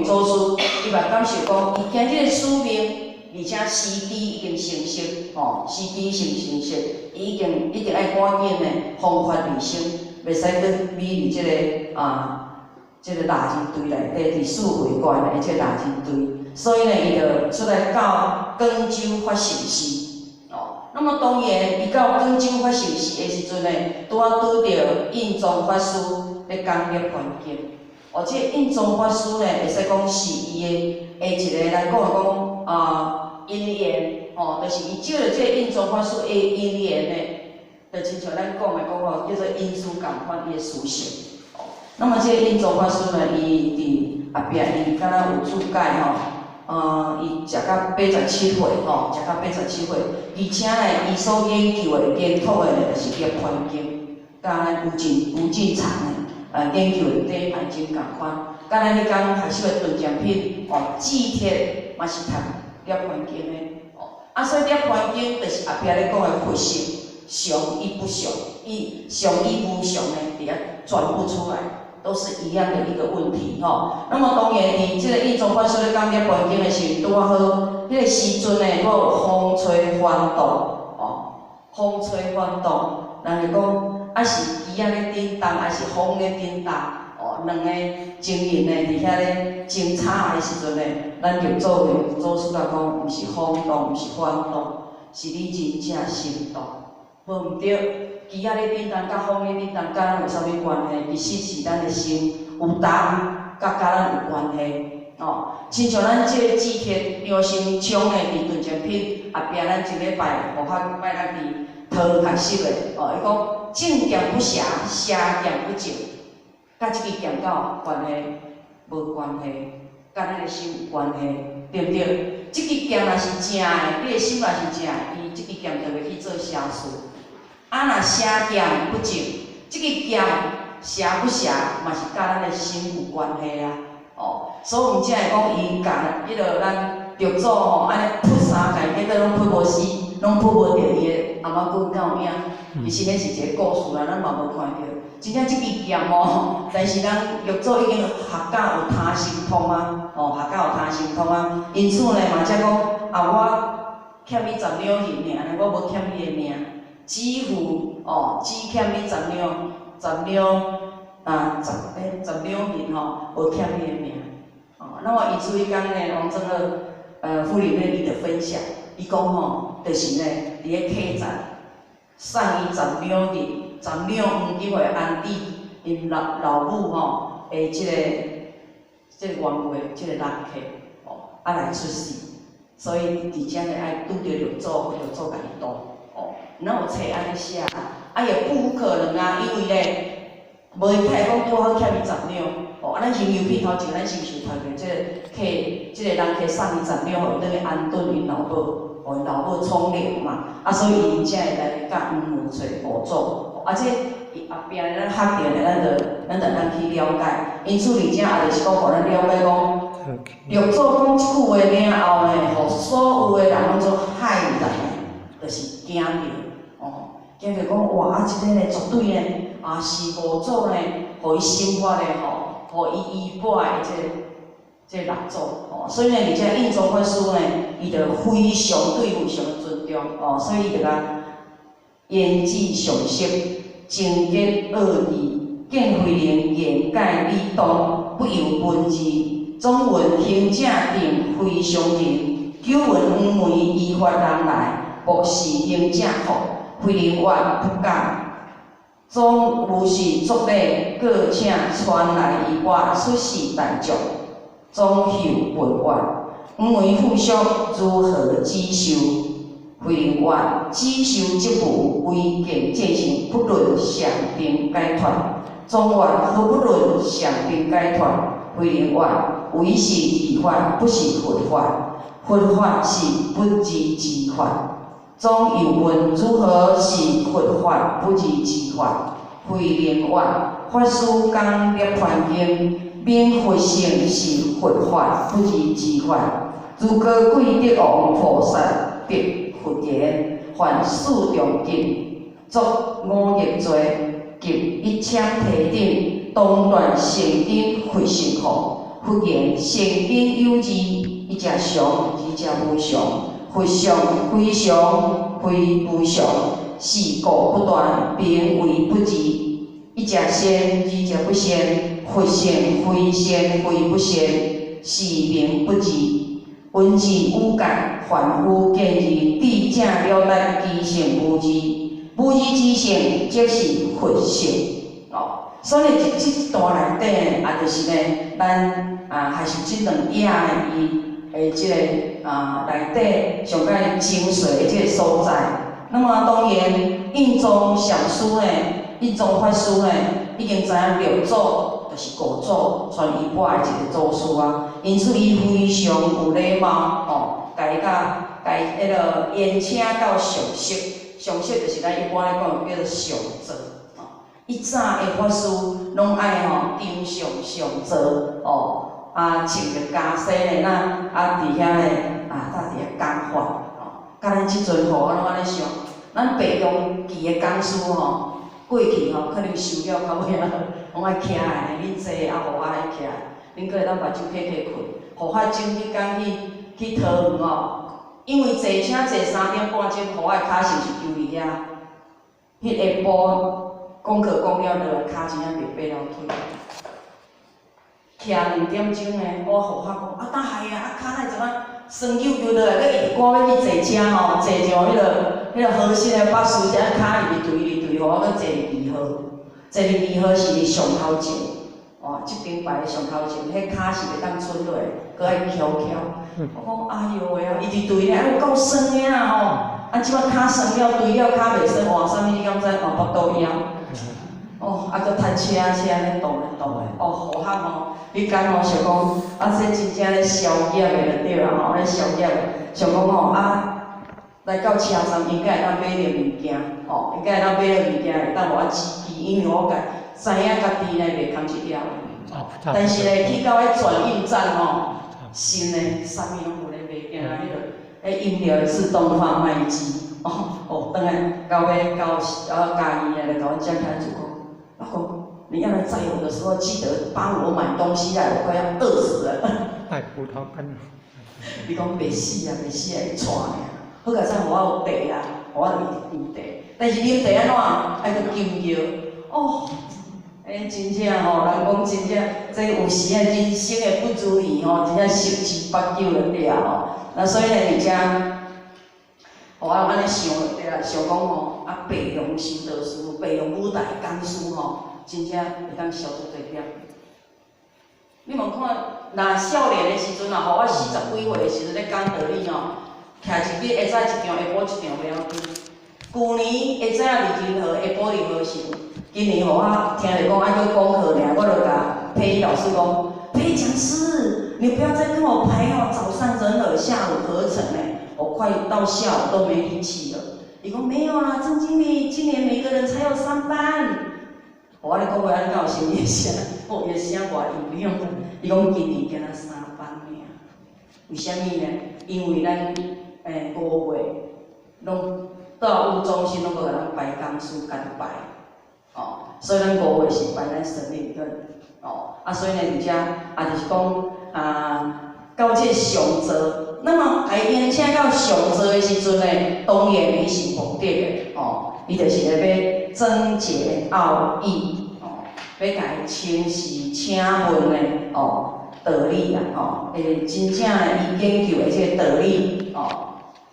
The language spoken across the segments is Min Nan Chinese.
明祖師，伊嘛感受講，伊今日的使命，而且時機已經成熟，吼，時機已經成熟，伊已經一定愛趕緊的弘法利生，袂使閣美佇這个啊，這个垃圾堆內底，佇四會關的這个垃圾堆，所以呢，伊就出來到廣州法性寺。哦，那麼當然，伊到廣州法性寺的時陣呢，拄仔拄著印宗法師咧講涅槃經。哦，這個印宗法師呢，會使講是伊的下一个來講講啊因緣，吼，就是伊借著這個印宗法師的因緣呢，就親像咱講的講吼，叫做因師共款伊的屬性。哦，那麼這個印宗法師呢，伊佇後壁伊敢若有注解吼。伊食到87歲吼，食到八十七歲，而且呢，伊所研究的、研討的呢，就是涅槃經，佮咱吳盡常的研究的底盤經仝款，佮咱彼工學習的頓漸品哦，智鐵嘛是讀涅槃經的哦，啊，所以涅槃經就是後壁咧講的佛性，常與不常，伊常與無常呢，佇遐轉不出來。都是一樣的一個問題吼。那麼當然，佇這個印宗法師咧講涅槃經的時陣，拄仔好，彼個時陣呢，閣有風吹幡動，哦，風吹幡動，人就講，啊是機仔咧振動，還是風咧振動，哦，兩個情形呢，佇遐咧爭吵的時陣呢，咱就做祖師來講，毋是風動，毋是幡動，是你真正心動，無毋對。機仔咧振動，佮風咧振動，佮咱有啥物關係？其實是咱的心有動，佮咱有關係。哦，親像咱這個智鐵楊成昌呢，佇頓漸品後壁，咱一禮拜予較拜咱佇桃學習的。哦，伊講正見不邪，邪見不正，佮這支劍敢有關係？無關係，佮咱的心有關係，對毋對？這支劍若是正的，你的心若是正的，伊這支劍就袂去做邪事。啊，若邪見不正，這个劍邪不邪，嘛是佮咱的心有關係啊。哦，所以阮才會講伊共彼个咱六祖吼，按呢撲三界，結果攏撲無死，攏撲無著伊的頷仔棍敢有影？其實彼是一个故事啦，咱嘛無看著。真正這支劍哦，但是咱六祖已經學甲有他心通啊，哦，學甲有他心通啊。因此呢，嘛才講啊，我欠你10兩銀爾，我無欠你的命。只付哦，只欠你十兩，十兩啊，10兩銀吼，無欠你的命。哦，那麼因此彼工呢，王正樂副理呢，伊就分享，伊講吼，就是呢，佇咧客棧送伊十兩銀，十兩黃金予安置𪜶老老母吼，的這個冤家，這個人客，哦，啊來出世，所以佇遮呢愛拄著六祖，六祖共伊度。哦，哪有冊按呢寫？啊也不可能啊，因為咧，無伊太講拄好欠伊十兩，哦，啊咱先遊去頭前，咱是毋是有讀著這個客，這個人客送伊十兩，予伊轉去安頓𪜶老母，予𪜶老母沖涼嘛，啊所以𪜶才會來佮黃梅揣五祖，啊這伊後壁咱學著咧，咱就咱去了解。因此而遮也就是講，予咱了解講，六祖講這句話了後呢，予所有的人攏總駭然，就是驚著，哦，驚著講哇，啊，這個呢絕對呢，啊是五祖呢，予伊心法的吼，予伊衣缽的這個六祖，哦，所以呢，而且印宗法師呢，伊就非常對非常的尊重，哦，所以伊就共言之尚色，精簡奧義，見慧能言解理通，不囿文字，總云行者定非常人，久聞黃梅依法人來。莫是行者福，慧能曰不敢。總如是作禮，閣請傳來衣缽出示大眾，總又問曰：黃梅富足，如何止受？慧能曰：止受即無，唯見見性，不論上定解脫。總曰：何不論上定解脫？慧能曰：唯是二法，不是佛法。佛法是不二之法。總又問如何是佛法不二之法？慧能曰：法師講涅槃經，明佛性是佛法不二之法。如高貴德王菩薩得佛言，犯四重禁，作五逆罪，及一闡提等，當斷善根佛性福。佛言：善根有二，一者常，二者無常。佛常非常，非無常，是故不斷，名為不二。一者善，二者不善。佛善非善，非不善，是名不二。文字語解，凡夫見二，智者了達其性無二，無二之性，即是佛性。哦，所以這段內底呢，也就是呢，咱啊，還是這兩頁呢，伊的這个啊內底上蓋精髓的這个所在。那麼當然，印宗禪師呢，印宗法師呢，已經知影六祖就是五祖傳衣缽的一个祖師啊，因此伊非常有禮貌，吼，共伊甲共伊彼个延請到上室，上室就是咱一般咧講叫做上座，吼。以早的法師攏愛吼頂上上座，哦，啊穿著袈裟咧，那啊佇遐咧啊，搭佇遐講法，吼。佮咱這陣吼，我攏按呢想，咱白陽期的講師吼，過去吼可能收了較尾仔，攏愛徛來呢，恁坐啊，予我愛徛，恁閣會當目睭瞌瞌睏。予我前彼工去桃園吼，因為坐車坐3點半鐘，予我的跤是毋是丟佇遐？彼下晡講課講了落來，跤真正袂爬了腿。徛2點鐘呢，我予我講，啊，當害啊，啊，跤哪會這麼酸溜溜落來，閣一直趕欲去坐車吼，坐上彼个和信的巴士，才跤入去坠入坠，予我閣坐入2號，坐入二號是佇上頭前，哦，這邊排上頭前，彼跤是袂當伸落，閣愛翹翹。我講哎喲喂啊，伊佇墜咧，啊有夠酸的啊吼！啊，這擺跤酸了，墜了跤袂酸，換啥物你敢知？換腹肚枵。哦，啊，閣塞車車咧擋咧擋的，哦，予較吼，彼工吼想講，啊，這真正咧消業的就對啊吼，咧消業，想講吼啊，來到車站應該會當買著物件，吼，應該會當買著物件會當予我刺激，因為我家知影家己呢袂空一粒。但是咧，去到彼轉運站吼，新的啥物攏無咧賣，干焦彼个彼飲料的自動販賣機，哦哦，轉來到尾到啊嘉義的，就共阮接起來就講，老公，你要來載我的時候，記得幫我買東西來，我快要餓死了。帶葡萄乾。伊講袂死啊，袂死啊，伊帶爾。好佳哉，予我有茶啦，我就一直飲茶。但是啉茶按怎？愛閣金藥。哦，欸，真正吼，人講真正，這有時啊，人生的不如意吼，真正十之八九就對啊吼。那所以呢，佇遮，予我按呢想就對啦，想講吼，啊，白龍修道士，白龍舞台講師吼，真正會當消足濟業。你無看，若少年的時陣啊，予我40幾歲的時陣咧講道理吼，徛一日下早一場，下晡一場袂要緊。舊年下早佇仁和，下晡佇和盛。今年予我聽著講愛閣講課爾，我就共配音老師講，配講師，你不要再跟我排哦，早上仁和，下午和成嘞，我快到下午都沒力氣了。伊講沒有啦，鄭經理，今年每個人才有三班。我咧講話按呢敢有聲伊聲，哦，伊聲偌音量。伊講今年敢若三班爾，為啥物呢？因為咱5月攏道務中心攏無共咱排講師，家己排，哦，所以咱五月是排咱生命對，哦，啊，所以呢，佇遮也就是講啊，到這上座，那麼共伊邀請到上座的時陣呢，當然伊是目的的，哦，伊就是咧欲增解奧義，哦，欲共伊請示請問的，哦，道理啊，吼，真正伊研究的這個道理，哦，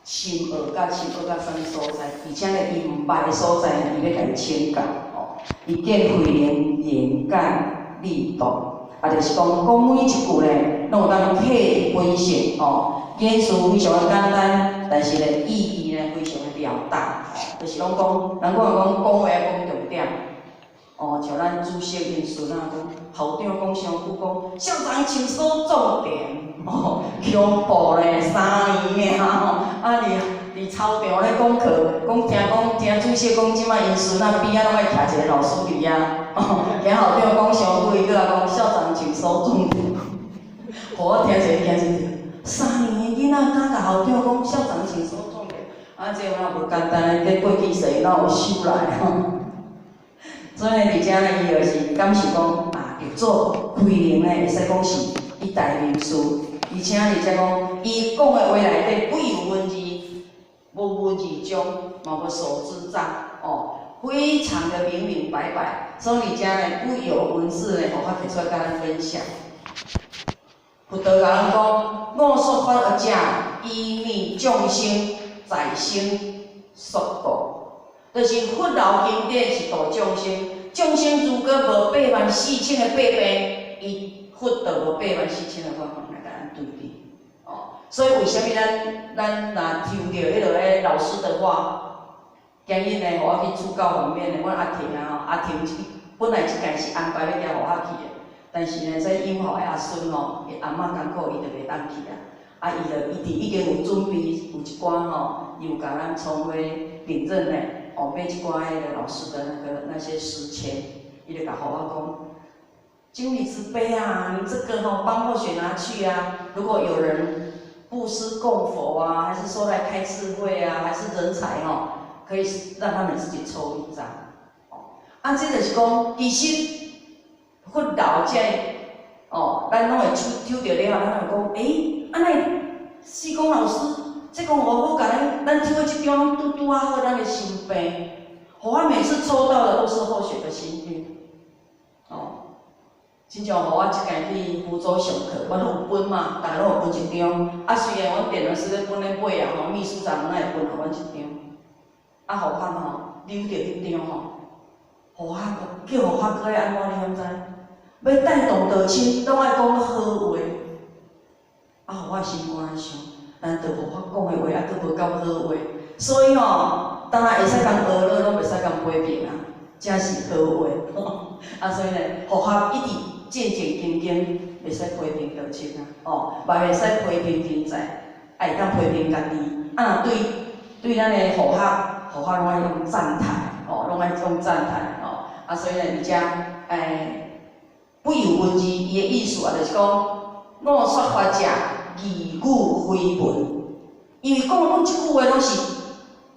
深奧甲深奧到啥物所在，而且呢，伊毋捌的所在，伊欲共伊請教，哦，伊見慧能言簡意賅，啊，就是講講每一句呢，攏有當啟本性，哦，言辭非常的簡單，但是呢，意義呢非常的了達，就是攏講，人講講講話愛講重點，哦，像咱主席𪜶孫仔講，校長講傷久講，校長請說重點，哦，恐怖咧，3年爾吼，啊佇操場咧講課，講聽講聽主席講，這擺𪜶孫仔邊仔攏愛徛一個老師佇遐，哦，聽校長講傷久，伊閣來講校長請說重點，予我聽者驚一跳，3年的囡仔敢共校長講校長請說重點，啊，這有哪無簡單？這過去世哪有修來吼？所以佇遮呢，伊就是感受講啊，六祖慧能呢，會使講是伊代名詞，而且而且講，伊講的話內底不有文字，無文字障，嘛無手智障，哦，非常的明明白白。所以遮呢，不有文字呢，予我提出來佮咱分享。佛陀共咱講，我說法者，依汨眾生在生說故，就是佛老經典是度眾生，眾生如果無8萬4千個百病，伊佛就無八萬四千個法門來共咱對治。哦，所以為啥物咱若抽著彼落个老師的話，今日呢，予我去主教方面呢，阮阿婷啊吼，阿婷本來這屆是安排欲共予我去的。但是呢，這養護的阿孫吼，伊阿嬤艱苦，伊就袂當去啊。啊，伊就伊佇已經有準備，有一寡吼，伊有共咱創會領認呢，哦，買一寡彼个老師的那個那些詩籤，伊就共予我講，經理慈悲啊，你這個吼幫後學拿去啊，如果有人布施供佛啊，還是說來開智慧啊，還是人才吼，可以讓他們自己抽一張。哦，啊，這就是講，其實。佛老這哦，咱攏會抽抽著了後，咱會講，欸，按呢四公老師，這講我好共咱，咱抽的這張拄拄仔好，咱的心病，予我每次抽到的都是後學的心病，哦，親像予我這屆去福州上課，阮攏有分嘛，逐个攏有分一張，啊，雖然阮電腦師咧分咧尾啊吼，秘書長攏會分予阮一張，啊，予我吼扭著彼張吼，予我叫予我閣愛按怎你敢知？欲帶動道親，攏愛講好話，啊，予我心肝想，難道予我講的話猶閣無夠好話？所以吼，當然會使共學了，攏袂使共批評啊，這是好話。啊，所以呢，佛學一直正正經經，袂使批評道親啊，哦，嘛袂使批評人才，愛會當批評家己。啊，若對對咱的佛學，佛學攏愛用讚嘆，哦，攏愛用讚嘆，哦，啊，所以呢，佇遮，不有文字，伊的意思啊，就是講，我說法者，義語非文，因為講的每一句話攏是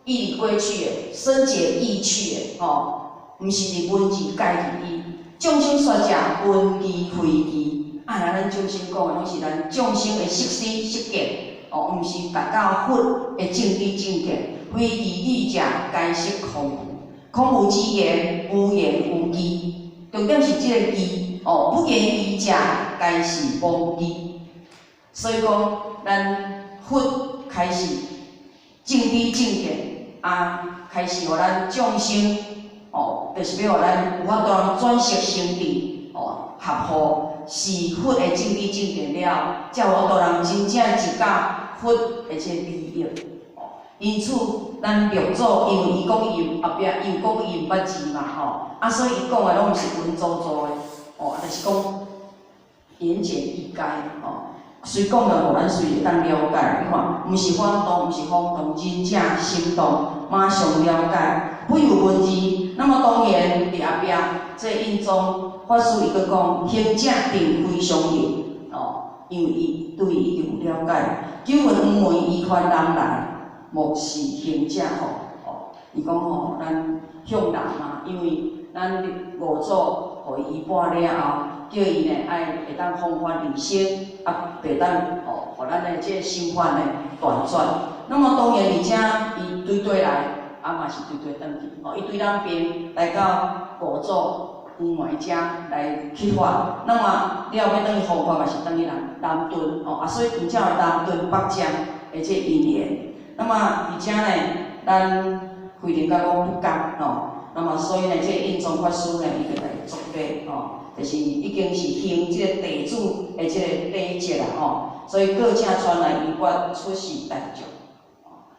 義理過去的，深解意趣的，吼，毋是佇文字解入伊。眾生說者，文字非義，啊，若咱眾生講的攏是咱眾生的識思識見，哦，毋是達到佛的正知正見。非義語者，皆悉空無，空無之言，無言無義。重點是這個義。哦，不言義者，皆是妄義。所以講，咱佛開始正知正見，啊，開始予咱眾生，哦，就是欲予咱有法度轉識成智，哦，合乎是佛的正知正見了，才有法度人真正自覺佛的這個利益。哦，因此，咱六祖因為伊講伊後壁伊有講伊毋捌字嘛，吼，啊，所以伊講的攏毋是文縐縐的。哦，就是講言簡意賅，吼，隨講了，予咱隨會當了解。你看，毋是反動，毋是轟動，真正心動，馬上了解。不有文字，那麼當然佇後壁，這印宗法師伊閣講，行者定非常行，哦，因為伊對伊已經有了解。久聞黃梅依法南來，莫是行者福。哦，伊講吼，咱向南嘛，因為咱五祖。予伊衣缽了後，叫伊呢愛會當弘法利生，啊，袂當哦，予咱的這個心法呢斷絕。那麼當然，而且伊對對來，啊嘛是對對轉去，哦，伊對南邊來到五祖黃梅遮來乞法，那麼了欲轉去弘法嘛是轉去南南屯，哦，啊，所以因才有南屯北佔的這因緣。那麼而且呢，咱慧能甲講不甘，哦。那麼所以呢，這個印宗法師呢，伊就來作禮，吼，就是已經是行這個弟子的這個禮節啦，吼。所以閣請傳來衣缽出示大眾，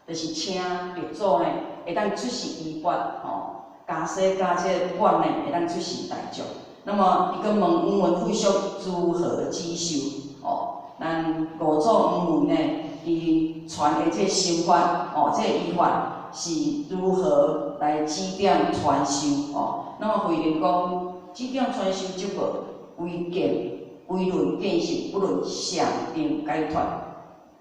就是請六祖呢，會當出示衣缽，吼，袈裟佮這個缽呢，會當出示大眾。那麼伊閣問黃門慧淑如何指授，哦，咱五祖黃梅呢，伊傳的這個心法，哦，這個衣法。是如何來指點傳授？哦，那麼慧能講，指點傳授則無唯見，唯論見識，不論禪定解脫。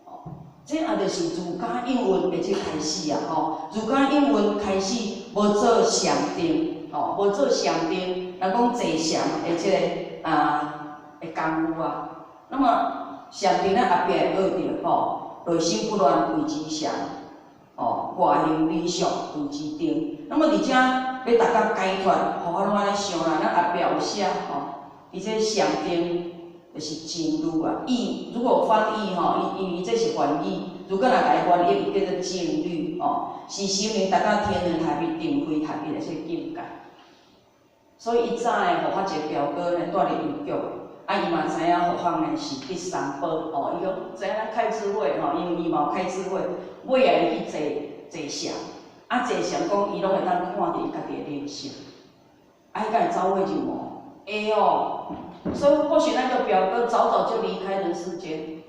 哦，這也就是儒家應運的這開始啊！吼，儒家應運開始無做禪定，哦，無做禪定，人講坐禪的這個啊的功夫啊，那麼禪定咱後壁會學著吼，內心不亂謂之禪，哦，外行離相謂之定。那麼佇遮欲逐工解脫，佛法攏按呢想啦，咱後壁有寫吼，伊這禪定就是靜慮啊。意如果翻譯吼，伊因為這是梵語，如果若共伊翻譯，伊叫做靜慮吼，是心靈達到天人合一、定慧合一的這個境界。所以伊早呢，佛法一个表哥呢，蹛佇郵局，啊，伊嘛知影佛法呢是得三寶吼，伊講知影咱開智慧吼，因為伊嘛有開智慧，尾仔伊去坐坐禪，啊坐禪講伊攏會當看著伊家己的靈性，啊，伊敢會走火入魔？會哦，所以或許那個表哥早早就離開人世間，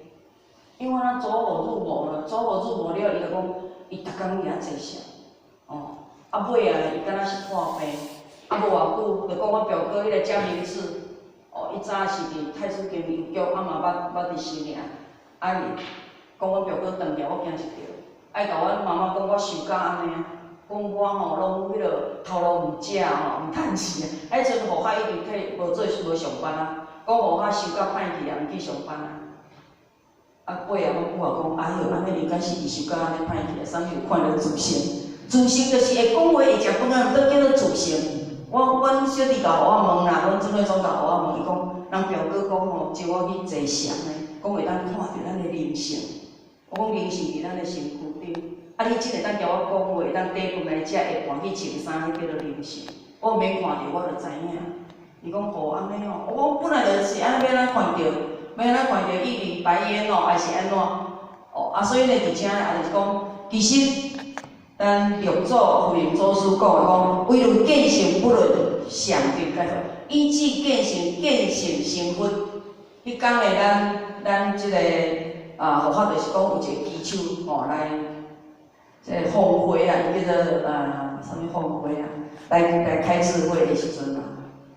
因為他走火入魔了，走火入魔了，伊就講，伊逐工佇遐坐禪，哦，啊尾仔呢，伊敢若是破病。啊，無偌久，就講阮表哥彼個江明志，哦，伊早是佇太子間郵局，啊嘛捌捌佇新營，啊伊講阮表哥轉來，我驚一跳，啊伊共阮媽媽講我受甲按呢，講我吼攏彼個頭路毋食吼，毋趁錢，啊彼陣護法已經退無做無上班啊，講護法受甲歹去啊，毋去上班啊。啊，尾仔阮母仔講，哎喲，按呢應該是伊受甲按呢歹去啊，啥物有看著自性，自性就是會講話會食飯啊，毋都叫做自性。我阮小弟共我問啦，阮祖妹總共我問，伊講，人表哥講吼，招我去坐禪呢，講會當看著咱的靈性。我講靈性佇咱的身軀頂，啊，你真會當共我講話，會當短裙來食，會盤去穿衫，彼叫做靈性。我免看著，我就知影。伊講吼按呢哦，我講本來就是按呢，欲按怎看著，欲按怎看著一縷白煙哦，還是按怎？哦，啊，所以呢，佇遮也就是講，其實。咱六祖慧能祖師講的講，唯論見性不論禪定解脫，依止見性，見性成佛。彼工呢，咱這個啊，佛法就是講有一個機手吼來，這個放會啊，伊叫做啊，啥物放會啊，來開智慧的時陣啊，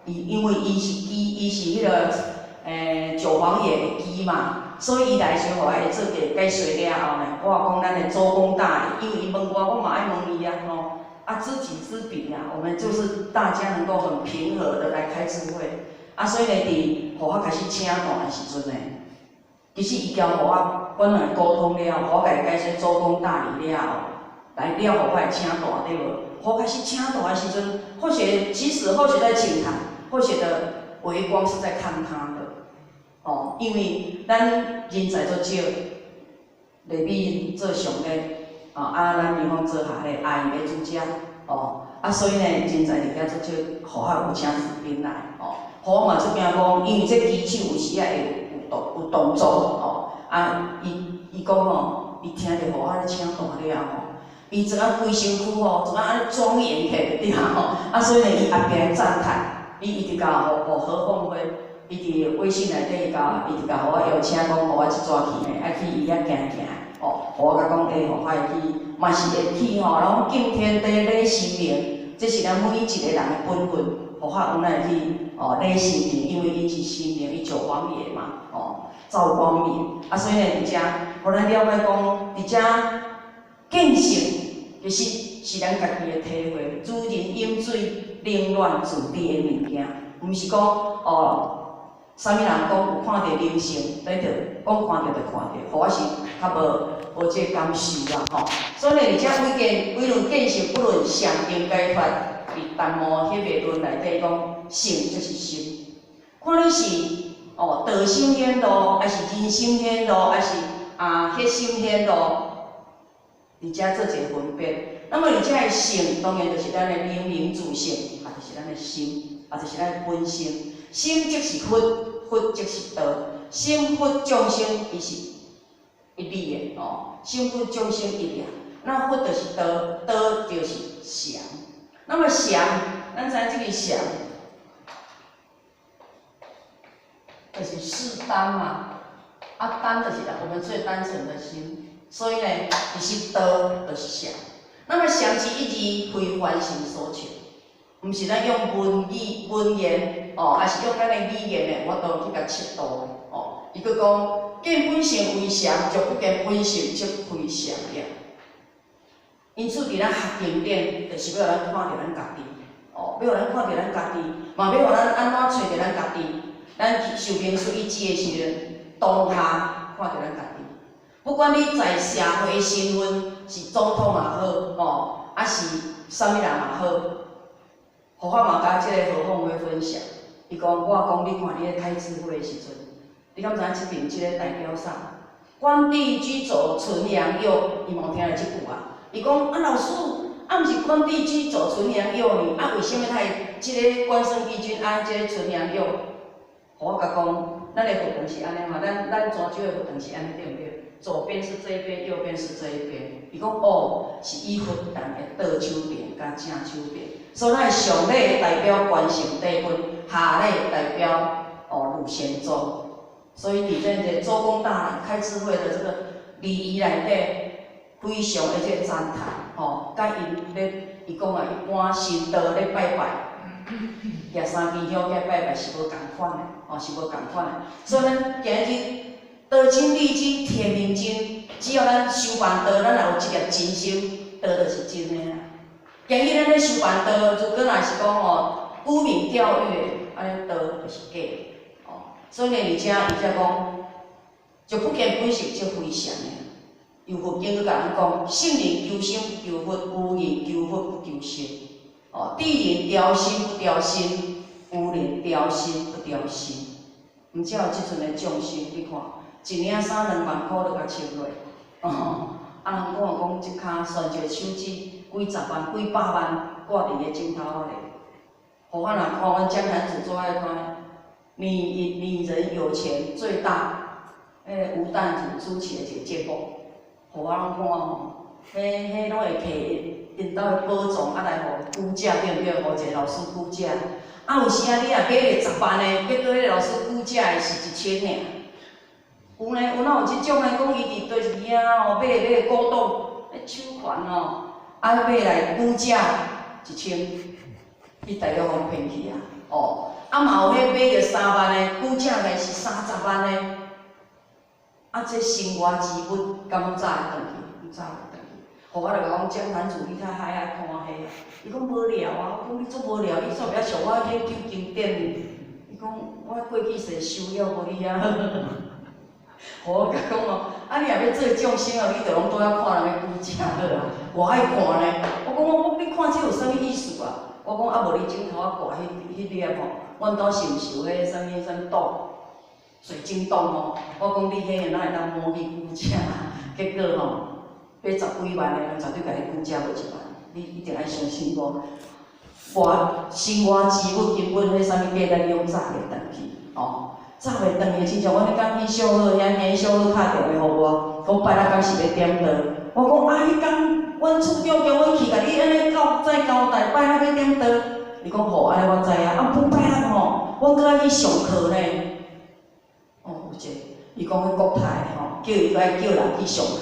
伊因為伊是乩，伊是彼個九皇爺的乩嘛。所以伊來時候，會做個解說了後呢，我講咱的祖公大禮，因為伊問我，我嘛愛問伊啊吼。啊，知己知彼啊，我們就是大家能夠很平和的來開智慧。啊，所以呢，佇佛法開始請大的時陣呢，其實伊交互我，阮兩个溝通了，我共伊解說祖公大禮了後，來了佛法會請大對無？佛開始請大的時陣，或許即使或許在請壇，或許的微光是在看他的。哦，因為咱人才足少，麗美做上禮，哦，啊，咱美鳳做下禮，阿姨咧煮食，哦，啊，所以呢，人才佇遐足少，佛法有請士兵來，哦，我嘛足驚講，因為這乩手有時仔會有動作，哦，啊，伊講吼，伊聽著佛法咧請大了吼，伊怎啊規身軀吼，怎啊按呢莊嚴起來對啊吼，啊，所以呢，伊後壁讚歎，伊一直共予何鳳輝。伊佇微信內底共，伊直共予我邀請，講予我這逝去呢，愛去伊遐行行，哦，予我共講，欸，予我會去，嘛是會去吼。然後敬天地禮神明，這是咱每一個人的本分。佛法阮愛去哦禮神明，因為𪜶是神明，伊九皇爺嘛，哦，照光明。啊，所以呢，佇遮，予咱了解講，佇遮見性，其實是咱家己的體會。如人飲水，冷暖自知的物件，毋是講哦。啥物人講有看著靈性，對著，講看著就看著，予我是較無這個感受啦吼。所以呢，佇遮唯見唯論見性不論禪定解脫，佇淡無彼個論內底講，性就是心，看你是哦道心顯露，還是人心顯露，還是啊彼心顯露，佇遮做一個分別。那麼佇遮的性，當然就是咱的靈明自性，也就是咱的心，也就是咱的本性。心即是佛，佛即是道。心佛眾生，伊是一理的哦。心佛眾生一理，那佛就是道，道就是禪。那麼禪，咱知影這個禪，就是四單嘛。啊，單就是我們最單純的心，所以呢，其實道就是禪。那麼禪是一字，非凡心所求。毋是咱用文語文言哦，還是用咱的語言的，我都去共測度哦。伊閣講，見本性為禪，就不見本性則非禪也。因此，佇咱學經典，就是欲予咱看著咱家己，哦，欲予咱看著咱家己，嘛欲予咱按怎揣著咱家己。咱去受明師一指的時陣，當下看著咱家己。不管你在社會身份是總統也好，吼，抑是啥物人也好，何法嘛佮這个何鳳飛分享，伊講我講你看你咧開智慧的時陣，你敢知影這爿這个代表啥？關帝居左，純陽右，伊嘛有聽著這句啊。伊講啊，老師，啊，毋是關帝居左，純陽右呢？啊，為啥物他會這个關聖帝君啊，這个純陽右？予我共講，咱的佛堂是按呢嘛，咱泉州的佛堂是按呢對毋對？左邊是這一邊，右邊是這一邊。伊講哦，是以佛壇的倒手邊佮正手邊，所以咱的上禮代表關聖帝君，下禮代表哦呂玄祖。所以佇這個周公大人開智慧的這個禮儀內底，非常的這個讚嘆，吼，佮𪜶咧，伊講啊，一般神道咧拜拜，舉三支香起來拜拜是無仝款的，吼，是無仝款的。所以咱今日道親立經、天命真，只要咱修辦道，咱若有一粒真心，道就是真的啦。今日咱咧修辦道，如果若是講吼沽名釣譽的，按呢道就是假的。所以呢，而且伊才講，就不見本性就非常的。有佛經閣共咱講，聖人求心不求佛，愚人求佛不求心。哦，智人調心不調身，愚人調身不調心。毋才有這陣的眾生，你看，一領衫2萬箍就共穿落，哦，啊人講講一跤旋一个手指，幾十萬、幾百萬掛佇伊的枕頭仔咧。予我若看，阮江南子做愛看。女人有錢最大，彼个吳淡如主持的一個節目，予我攏看吼，彼攏會摕𪜶兜的寶藏啊來予估價對毋對？予一個老師估價，啊有時啊你若買個10萬的，結果彼個老師估價的是1000爾。有呢，有哪有這種的？講伊佇佗一遐吼買古董，彼手環吼，啊買來估價1000，去大陸予騙去啊，哦。啊嘛有彼買著3萬的，估價來是30萬的，啊這身外之物，敢攏早會轉去？攏早會轉去。予我就共講，江壇主你較愛愛看彼，伊講無聊啊，我講你足無聊，你煞袂曉像我研究經典。伊講我過去世修了無你啊。予我共講哦，啊你若欲做眾生哦，你就攏拄遐看人的估價好啊，我愛看呢。我講我你看這有啥物意思啊？我講啊無你枕頭仔掛彼粒吼，阮兜是毋是有彼啥物啥物洞，水晶洞吼？我講你彼個哪會當摸去估價？結果吼，買十幾萬的人絕對共你估價無1萬，你一定愛相信我。外身外之物根本彼啥物價值，你攏早會轉去，哦，早袂轉去。親像阮彼工去小好遐，今日小好敲電話予我，講拜六敢是欲點桌。我講啊，彼工阮處長叫阮去共你按呢交再交代，拜六欲點桌。伊講好，按呢我知影。啊，不拜六吼，阮閣愛去上課呢。哦，有一個，伊講彼國泰吼，叫伊愛叫人去上課。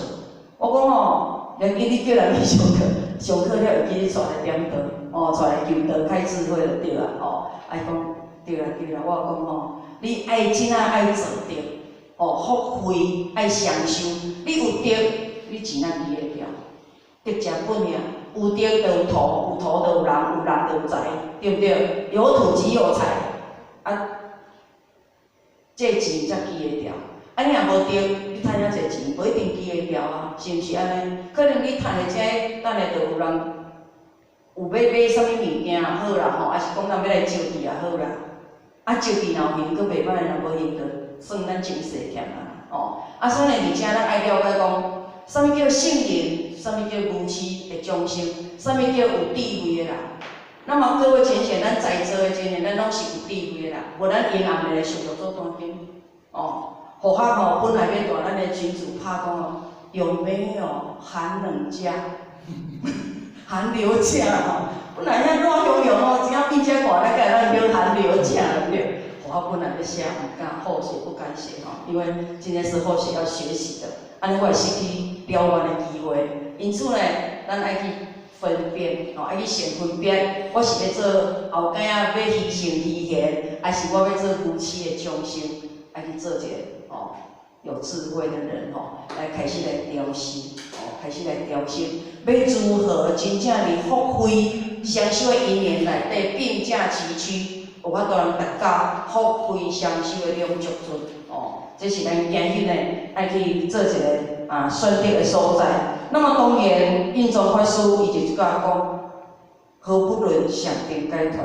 我講吼，連叫你叫人去上課，上課了會記你帶來點桌，哦，帶來求道開智慧就對啊，吼。啊，伊講對啦對啦，我講吼，你愛真正愛做德，哦，福慧愛雙修，你有德，你錢仔記會牢，德誠本爾，有德就有土，有土就有人，有人就有財，對毋對？有土即有財，啊，這錢才記會牢。啊，你若無德，你趁遐濟錢，無一定記會牢啊，是毋是按呢？可能你趁的這，等下就有人有欲買啥物物件也好啦吼，抑是講人欲來招致也好啦。啊，招致若有還，閣袂歹，若無還就算咱前世欠啊，吼。啊，所以而且咱愛了解講，啥物叫聖人，啥物叫愚癡的眾生，啥物叫有智慧的人。那麼各位淺顯，咱在座的真的，咱攏是有智慧的人，無咱永暗會來上著做單經，哦。佛學吼，本來欲帶咱的群組拍講哦，有沒有寒冷家？寒流家吼，本來遐熱熊熊哦，真正變遮寒，咱該會當叫寒流家對毋對？我本來欲寫，毋敢，後學不敢寫吼，因為今天是後學要學習的，按呢我會失去了願的機會。因此呢，咱愛去分辨，吼，愛去先分辨，我是欲做後蓋仔欲虛聖虛賢，還是我欲做愚癡的眾生？愛去做一個哦有智慧的人吼，來開始來調心，哦，開始來調心，欲如何真正佇福慧雙修的因緣內底並駕齊驅，有法度通達到福慧雙修的兩足尊。哦，這是咱今日呢愛去做一个選擇的所在。那麼當然，印宗法師伊就這個講，何不論禪定解脫，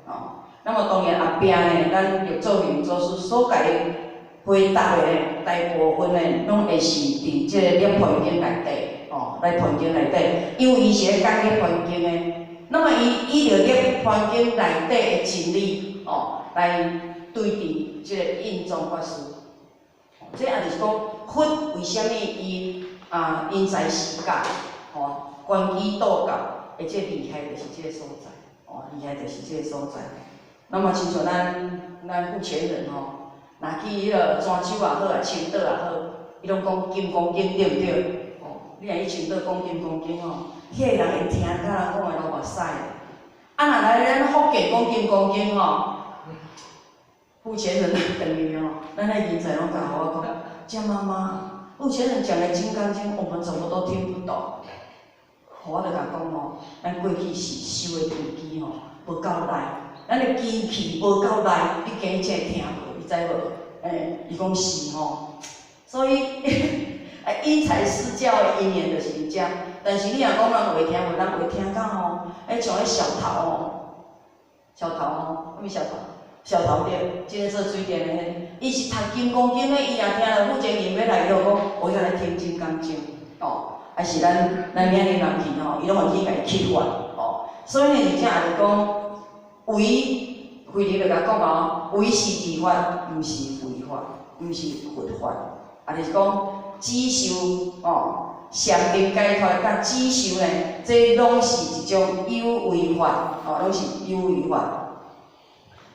哦。那麼當然後壁呢，咱六祖慧能祖師所共伊回答的呢，大部分呢，攏會是佇這个涅槃經內底，哦，涅槃經內底，因為伊是咧講涅槃經的。那麼伊依著涅槃經內底的真理，哦，來對治這个印宗法師。這也就是講，佛為啥物伊因材施教，吼，關機度教的這厲害就是這个所在，哦，厲害就是這个所在。那麼親像咱富前人吼，若去彼个泉州也好啊，青島也好，伊攏講金剛經對毋對？哦，你若去青島講金剛經吼，彼个人會聽甲人講會流目屎。啊，若來咱福建講金剛經吼，富前人轉去吼，咱彼人才攏共我講，江媽媽，富前人講的金剛經，我們怎麼都聽不懂。我就共講吼，咱過去是修的根基吼，無夠力，咱的機器無夠力，你今日才會聽無，你知無？欸，伊講是吼，所以因材施教的因緣就是佇遮。但是你若講人話聽無，人話聽到吼，欸，像彼小桃吼，小桃吼，啥物小桃？小桃對，這个做水電的彼，伊是讀金剛經的，伊若聽著富前人欲來，伊就講我欲來聽金剛經，哦，還是咱嶺南人去吼，伊攏會去共伊啟發，哦，所以呢，佇遮也是講，唯慧能就共講哦，唯是自法，毋是非法，毋是佛法，也就是講只修哦，禪定解脫佮止修呢，這攏是一種有為法，哦，攏是有為法，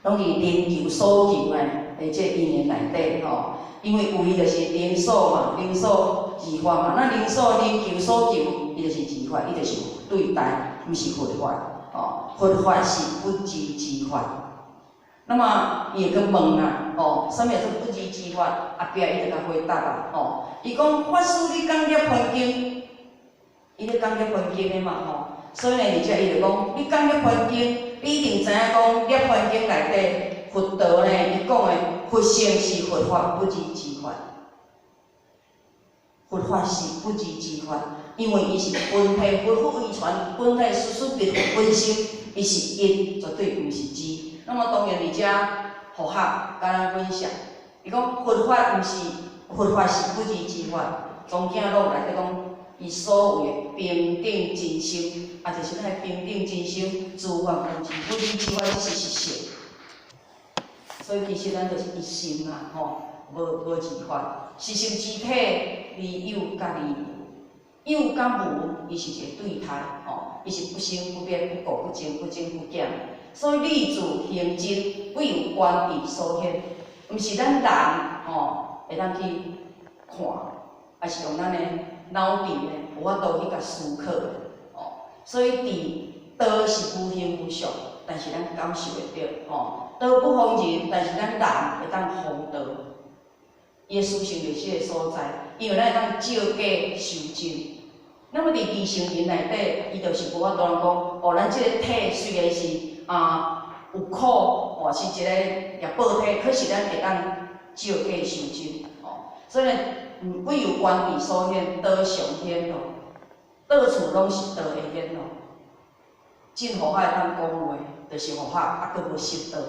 攏佇能求所求的這因緣內底吼。因為唯就是能所嘛，能所二法嘛，那能所能求所求，伊就是二法，伊就是對待，毋是佛法，哦，佛法是不二之法。那麼伊會去問啦，哦，啥物叫做不二之法？後壁伊就共回答啦，哦，伊講法師你講涅槃經，伊咧講涅槃經的嘛，吼，所以呢，佇遮伊就講，你講涅槃經，你一定知影講涅槃經內底佛陀呢，伊講的佛性是佛法不二之法，佛法是不二之法，因為伊是本體佛佛遺傳，本體事事別佛本心，伊是一，絕對毋是二。那麼當然佇遮佛學共咱分享，伊講佛法毋是佛法是不二之法，宗鏡錄內底講，伊所謂的平等真心，啊，就是咱的平等真心，諸法無二，不二之法，這是實性。所以其實咱就是一心啦，吼，無二法，實性之體，離有佮離無，有佮無，伊是一個對待，吼，伊是不生不滅、不垢不淨、不增不減。所以理自行真，唯有觀智所顯，毋是咱人吼會當去看，抑是用咱的腦筋呢有法度去共思考的，哦。所以佇道是無形無相，但是咱感受會著，吼。道不防人，但是咱人會當防道。伊的殊勝就是這個所在，因為咱會當照假修真。那麼佇二乘人內底，伊就是無法度人講，哦，咱這個體雖然是有苦，哦，是一個業報體，可是咱會當照假修真，哦。所以呢，唯有觀智所顯，道常顯咯，到處攏是道的顯咯。真予我會當講話，就是予我猶閣無失道，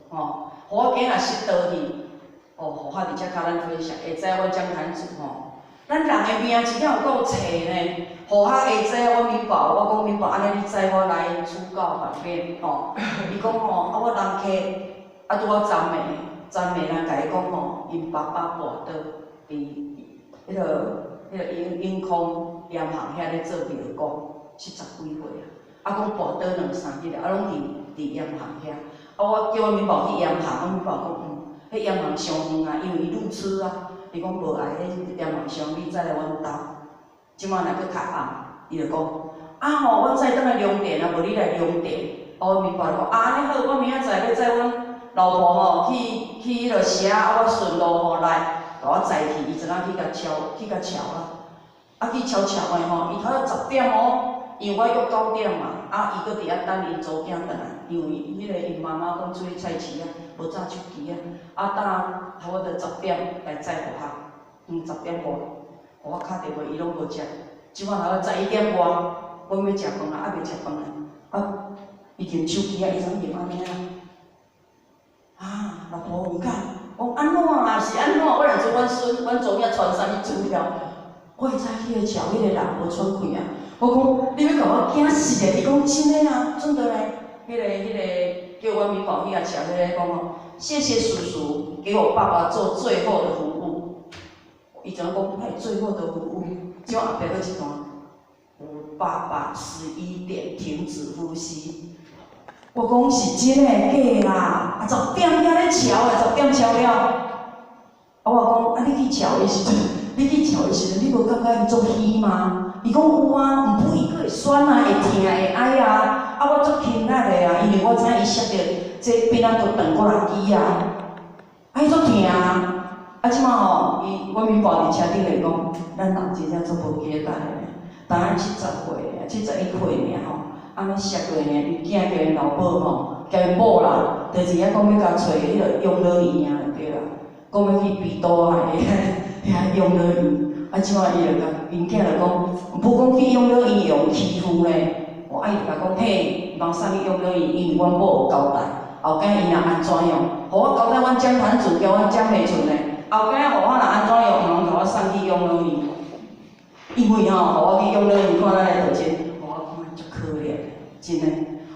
吼。予我今若失道去，哦，予我佇遮共咱分享，會知阮講壇主吼，咱人的命真正有夠冊呢。予我會知阮敏寶，我講敏寶，按呢你載我來主教旁邊，吼。伊講吼，啊我人客，啊拄好昨暝，昨暝人共伊講吼，𪜶爸爸跋倒佇彼個永康鹽行遐咧做廟公，70幾歲啊。啊，講跋倒兩三日啊，攏佇鹽行遐。啊，我叫阮敏寶去鹽行，阮敏寶講，彼鹽行傷遠啊，因為伊路痴啊。伊講無愛，彼鹽行傷遠，再來阮兜。這擺若閣較暗，伊就講，啊吼，阮載轉來龍田啊，無你來龍田。啊，阮敏寶就講，啊按呢好，我明仔載欲載阮老婆吼去彼落社，啊我順路吼來，共我載去，伊陣仔去共撨，去共撨啊。啊去撨撨的吼，伊頭先10點哦，因為我約9點嘛，啊，伊閣佇遐等𪜶查某囝轉來，因為彼个𪜶媽媽講出去菜市啊，無紮手機啊，啊，搭差不多10點來載予學，10點外，我敲電話伊攏無接，這擺頭11點外，我欲食飯啊，猶未食飯啊，啊，伊撳手機啊，伊怎撳按呢啊？啊，老婆毋敢，講按怎啊？是按怎？我若做阮孫，阮查某囝傳啥物資料？我會早起來撨彼個人無喘氣啊！我講你欲共我驚死咧！伊講真的啊，真的咧。彼个叫阮敏寶去共撨彼个講哦，謝謝叔叔給我爸爸做最後的服務。伊怎講？彼最後的服務，這後壁閣一段，我爸爸11點停止呼吸。我講是真的假啦？啊，十點遐咧撨的，十點撨了。啊，我講啊，你去撨的時陣，你去撨的時陣，你無感覺伊足虛嗎？伊講有啊，毋過伊閣會酸啊，會疼會哀啊。啊，我足勤力的啊，因為我知影伊摔著這邊仔都斷過來機啊，啊，伊足疼啊。啊，這擺吼，伊阮敏寶佇車頂咧講，咱人真正足無簡單的，當70歲爾，71歲爾吼，按呢摔過爾，𪜶囝叫𪜶老母吼，叫𪜶某啦，就是遐講欲共揣彼个養老院啊，對啦，講欲去比多海遐養老院，啊，這擺伊就共𪜶囝就講，毋講去養老院會予欺負呢，哦，啊，伊就共講，嘿，毋通送去養老院，因為阮某有交代，後擺伊若按怎樣，予我交代阮掌盤子，叫阮掌袂出呢，後擺予我若按怎樣，毋通共我送去養老院，因為吼，予我去養老院，看咱的道親，我看足可憐，真的，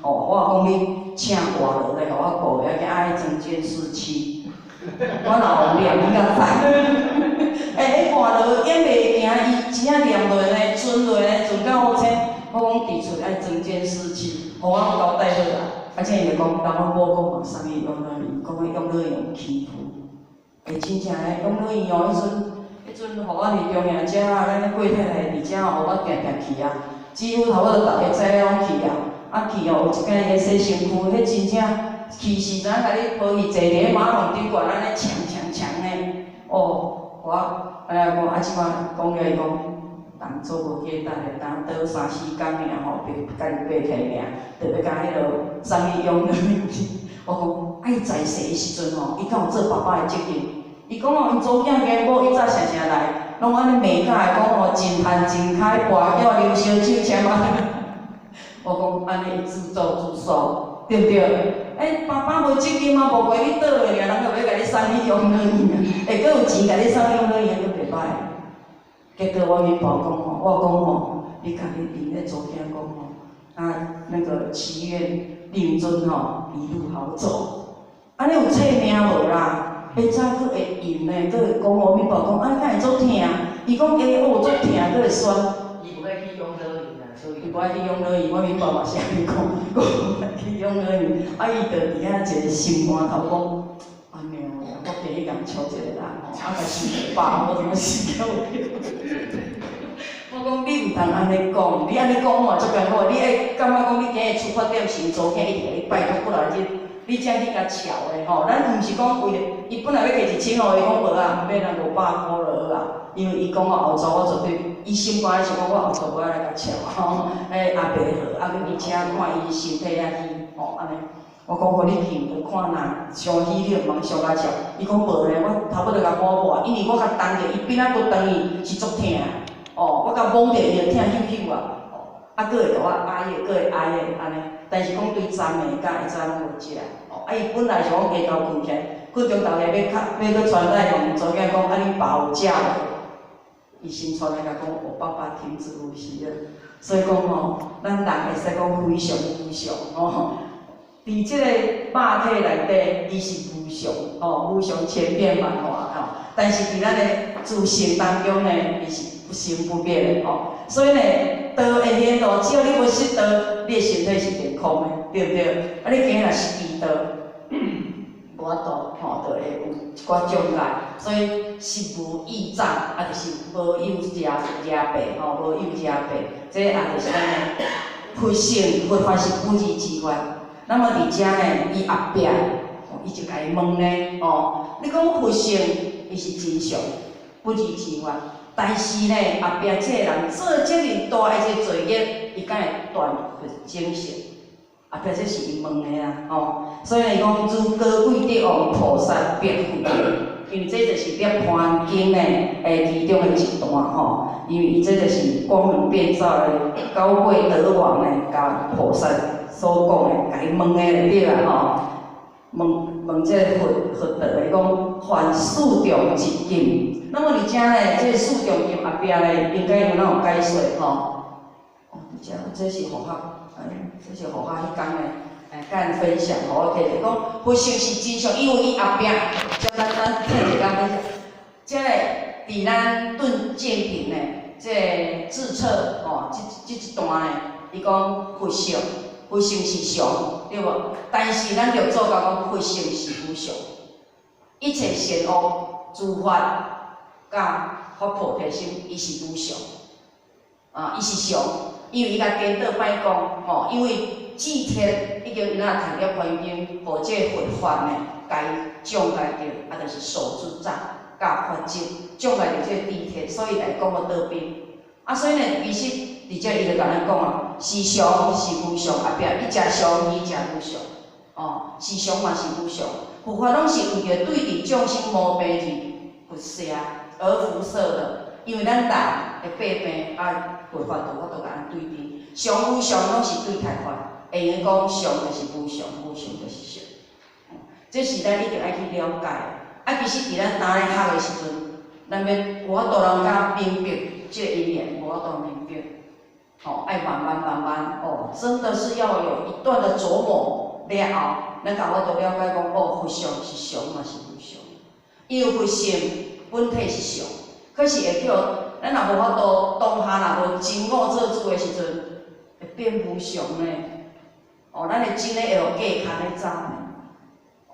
哦，我講你請外勞來予我顧，遐愛裝監視器，我若予念你敢知？欸，彼外勞演袂行，伊真正念落呢，存落呢，存到好清。我講佇厝愛裝監視器，予我交代好啊。啊，這伊就講，人阮某講嘛，送去養老院，講去養老院予欺負。欸，真正的養老院哦，彼陣予我佇中營遮啊，咱咧過太太佇遮哦，予我定定去啊，幾乎差不多逐个早攏去啊。啊去哦，有一工伊咧洗身軀，彼真正去時知影共你抱去坐佇咧馬桶頂懸按呢搶搶搶呢。哦，我按呢講，啊這擺講了伊講，人做無簡單的，當倒三四工爾吼，別家己爬起來爾，就欲共彼落送去養老院去。我講，啊伊在世的時陣吼，伊敢有做爸爸的責任？伊講哦，𪜶查某囝加某伊早常常來，攏按呢罵甲來講吼，真趁真開，跋筊啉燒酒，啥物。我講按呢伊自作自受，對毋對？欸，爸爸無責任啊，無怪你倒落爾，人就欲共你送去養老院啊，會閣有錢共你送去養老院，閣袂歹。結果我敏寶講吼，我講吼，你共你𪜶咧查某囝講吼，啊，那個祈願令尊吼一路好走。按呢有冊命無啦？會早閣會應呢，閣會講我敏寶講，按呢敢會足疼？伊講會哦，足疼，閣會酸。伊無愛去養老院啊，所以伊無愛去養老院，我敏寶嘛是按呢講，講無愛去養老院，啊伊就佇遐一个心肝頭講，阿娘，我加去共撨一個人吼，啊共想一百，我怎麼死到我講你毋通按呢講，你按呢講嘛足艱苦，你會感覺講你今日出發點是查某囝一直共你拜託幾若日，你才去共撨的吼。咱毋是講為了，伊本來欲加1000予伊講無啊，毋免啦，500箍就好啊。因為伊講我後座我絕對，伊心肝內想講我後座無愛來共撨吼，彼阿伯好，啊閣而且看伊身體也虛吼按呢。我講予你去，就看若傷虛你就毋通傷較撨。伊講無咧，我差不多共摸摸，因為我共動著，伊邊仔閣轉去是足疼。哦，我共摸著伊就疼羞羞啊，哦，啊，閣會共我哀的，閣會哀的按呢。但是講對昨暝佮下早攏無食，哦，啊伊本來是講下晝睏起來，睏中晝起欲較欲閣傳來予𪜶查某囝講，啊你爸有食無？伊先傳來共講，我爸爸停止呼吸了。所以講吼，咱人會使講非常無常吼。佇這個肉體內底，伊是無常，吼，無常千變萬化吼。但是佇咱的自性當中呢，伊是不生不滅的吼。所以呢，道會顯露，只要你無失道，你的身體是健康的，對毋對？啊，你今若失去道，無法度吼，就會有一寡障礙。所以實無異障，啊，就是無有邪邪病吼，無有邪病，這也就是咱的佛性，佛法是不二之法。那麼佇遮呢，伊後壁，伊就共伊問呢，哦，你講佛性，伊是真相，不二之法。但是呢，後壁這个人做這麼大的這個罪業，伊敢會斷佛種性？後壁這是伊問的啊，吼，所以伊講諸高貴德王菩薩白佛言，因為這就是涅槃經呢，其中的一段吼，因為伊這就是光明遍照的高貴德王呢，共菩薩所講的，共伊問的就對啊吼，問問這個佛佛道的講，凡四重一禁，那麼佇遮呢，這個四重禁後壁呢，應該有哪有解說吼？哦，佇遮這是佛學。這是佛學彼工的，佮𪜶分享，予我記者講，佛性是真相，因為伊後壁，簡單單聽一下分享，這個佇咱頓漸品的這個自冊吼，這一段呢，伊講佛性，佛性是常，對無？但是咱六祖教講佛性是無常，一切善惡諸法佮發菩提心，伊是無常，啊，伊是常。因為伊共顛倒擺講，吼，因為智鐵已經若讀涅槃經，予這個佛法呢，共伊障礙著，啊，就是手足障佮法執障礙著這個智鐵，所以來講個倒邊。啊，所以呢，其實佇這伊就共咱講啊，是常是無常，後壁一食常，二食無常，哦，是常嘛是無常，佛法攏是為著對治眾生毛病而輻射而輻射的，因為咱人會百病啊。佛法就有法度共咱對治，常無常攏是對待法，會用講常就是無常，無常就是常。這是咱一定愛去了解。啊，其實佇咱當咧學的時陣，咱欲有法度人較明白這個因緣，無法度明白。吼，愛慢慢慢慢哦，真的是要有一段的琢磨了後，咱才有法度了解講哦，佛性是常嘛是無常。因為佛性本體是常，可是會叫。咱若無法度當下若無真我做主的時陣，會變無常呢。哦，咱會真的會予假牽咧走呢。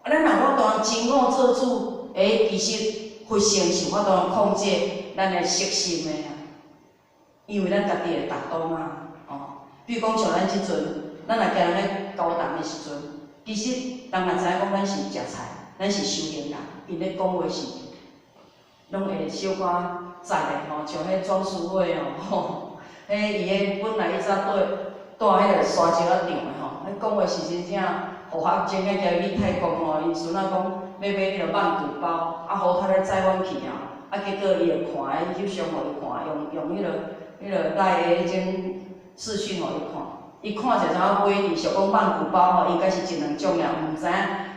咱若無法度真我做主，欸，其實佛性是有法度控制咱的色心的啊。因為咱家己會達當啊，哦，比如講像咱這陣，咱若行人咧交談的時陣，其實人若知影講咱是食菜，咱是修行人，𪜶咧講話是，攏會小可雜的吼，像彼莊淑慧哦，吼，彼伊彼本來伊早蹛蹛彼個沙石仔場的吼，彼講話是真正，予學真正叫伊去泰國吼，𪜶孫仔講欲買彼個鰻魚包，啊，予他咧載阮去啊，啊，結果伊就看，翕相予伊看，用彼個 LINE 的彼種視訊予伊看，伊看者知影買，伊想講鰻魚包吼，應該是一兩種爾，毋知影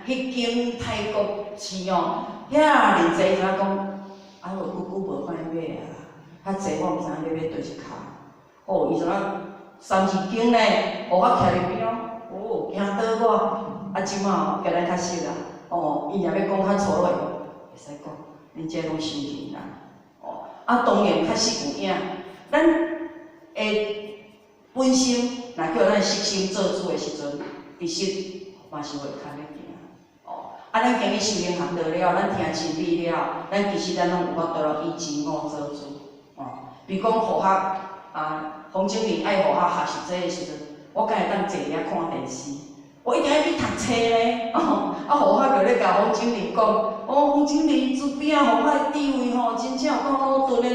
彼間泰國市哦，遐爾濟，伊知影講。啊，無久久無擺買啊，較濟我毋知影欲買佗一跤。哦，伊怎三字經呢？予我徛佇邊仔，哦，驚倒我。啊，這馬哦，共咱較熟啊。哦，伊若欲講較粗魯，會使講，恁這攏修行人。哦，啊，當然確實有影。咱的本心，若叫咱色心做主的時陣，其實嘛是會牽咧行。啊，咱經去修行學道了，咱聽真理了，咱其實咱攏有法度以真我做主，哦。比如講佛學啊，洪經理愛予我學習這个時陣，我敢會當坐佇遐看電視？我一定愛去讀冊咧，哦。啊，佛學就咧共洪經理講，哦，洪經理慈悲啊，佛學的智慧吼，真正有夠魯鈍的，攏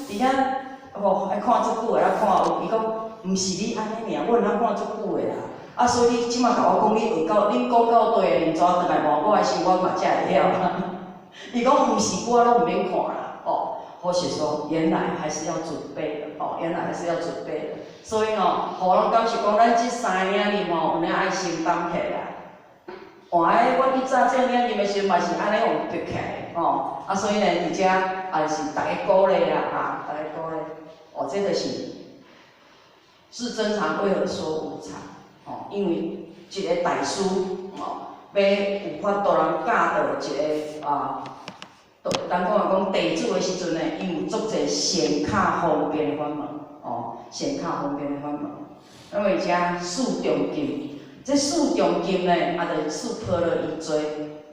佇遐吼愛看足久的，啊看有。伊講，毋是你按呢爾，我若看足久的啦。啊，所以你這馬共我講，你學到，恁講到綴的，恁怎轉來問我的時，我嘛才會曉。伊講毋是，我攏毋免看啦，哦。或是說，原來還是要準備的，哦，原來還是要準備的。所以吼，予阮感受講，咱這三個領入吼，有影愛先擔起來。換個我去早做領入的時陣，嘛是按呢予逼起來的，吼。啊，所以呢，佇遮也是逐家鼓勵啦，哈，逐家鼓勵。哦，這就是是真常為何說無常？哦，因為一個大師，哦，欲有法度人教導一個啊，人講啊講弟子的時陣呢，伊有足濟善巧方便的法門，哦，善巧方便的法門。那麼遮四重禁，這四重禁呢，啊，就四波羅夷罪，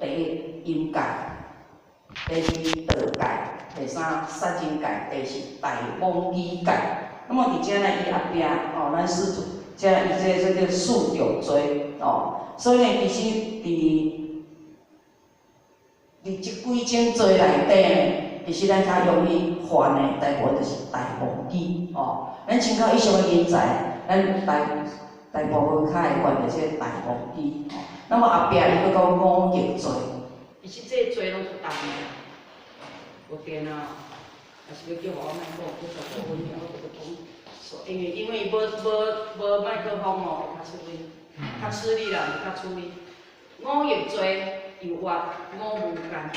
第一陰界，第二盜界，第三殺人界，第四大妄語界。那麼佇遮呢，伊後壁哦，咱四這伊這這叫四重罪哦，所以呢，其實佇這幾種罪內底呢，其實咱較容易犯的，大部分就是大妄語哦。咱參考以上的人才，咱大大部分較會懸著這個大墓基。吼，那麼後壁伊閣講五逆罪。其實這個罪攏是重的，無電啊，還是欲叫我麥克風，閣十五分鐘，我閣講。因為伊無麥克風哦，會較出力，較吃力啦，會較出力。五逆罪又曰五無間業。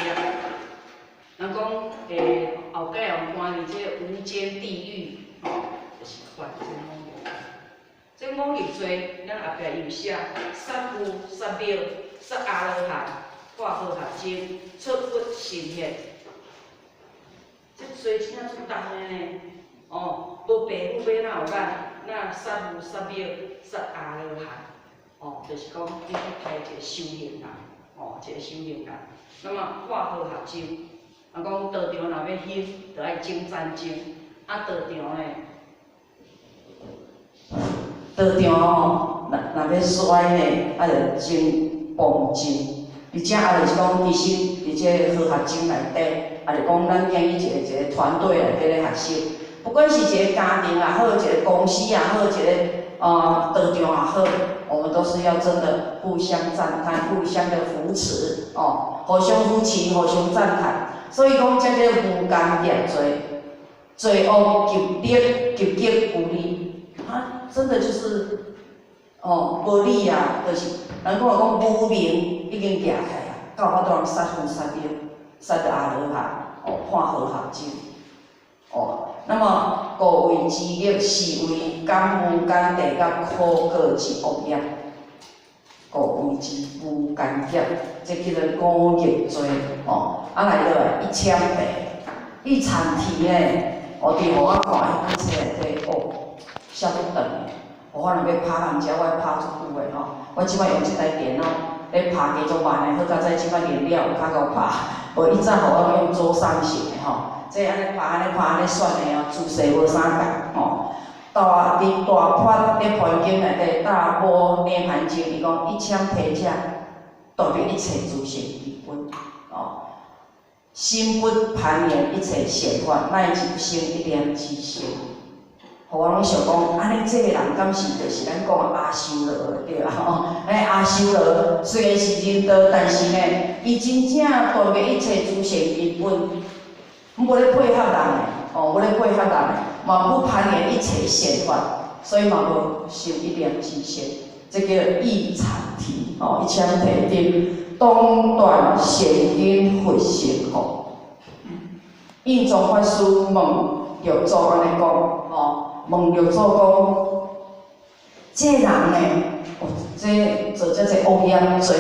人講後蓋予關佇這個無間地獄，吼，就是犯這五逆。這五逆罪，咱後壁有寫殺父、殺母、殺阿羅漢、破和合僧、出佛身血。這罪真正足重的呢，哦，無爸母欲哪有眼？那殺父、殺母、殺阿羅漢，哦，就是講你去殺一個修行人，哦，一個修行人。那麼破和合僧，人講道場若欲興，就愛整戰爭，啊，道場呢？道場吼，若欲衰呢，啊，就整暴政。而且啊，就是講，其實佇這個和合僧內底，啊，就講咱建議一個一個團隊內底咧學習，不管是一個家庭也好，一個公司也好，一個道場也好，我們都是要真的互相讚歎，互相的扶持，哦，互相扶持，互相讚歎。所以講，這個無間業罪，罪惡極德極極有利，啊，真的就是，哦，無理啊，就是人講講無明已經行起來啊，到法度人殺父殺母，殺著阿羅漢，哦，破和合僧，哦，那麼果位之業是為感無間地獄苦果之惡業，故謂之無間業，這叫做五逆罪，哦，啊來落來一攕地，一攕提呢，哦，佇予我看彼本冊內底，哦，寫足長的，我若欲拍人遮，我愛拍足久的吼。我這擺用這台電腦咧拍加足慢的，好佳哉這擺練了有較夠拍，無伊早予我用桌上型的吼，這按呢拍按呢拍按呢選的哦，姿勢無啥仝吼。大佇大般涅槃經內底，大般涅槃經，伊講一攕提者，代表一切諸聖根本，哦，心不攀緣一切善法，乃至不生一念之心。予我攏想講，按呢這个人敢是就是咱講的阿修羅對啊吼？哎，阿修羅雖然是人道，但是呢，伊真正斷滅一切諸善根本，無咧配合人的，哦，無咧配合人的，嘛不攀緣一切善法，所以嘛無生一念之心，這叫一闡提，哦，一闡提定，當斷善根佛性吼。印宗法師問六祖按呢講，吼。問六祖講，這人呢，哦，這做這濟惡業，罪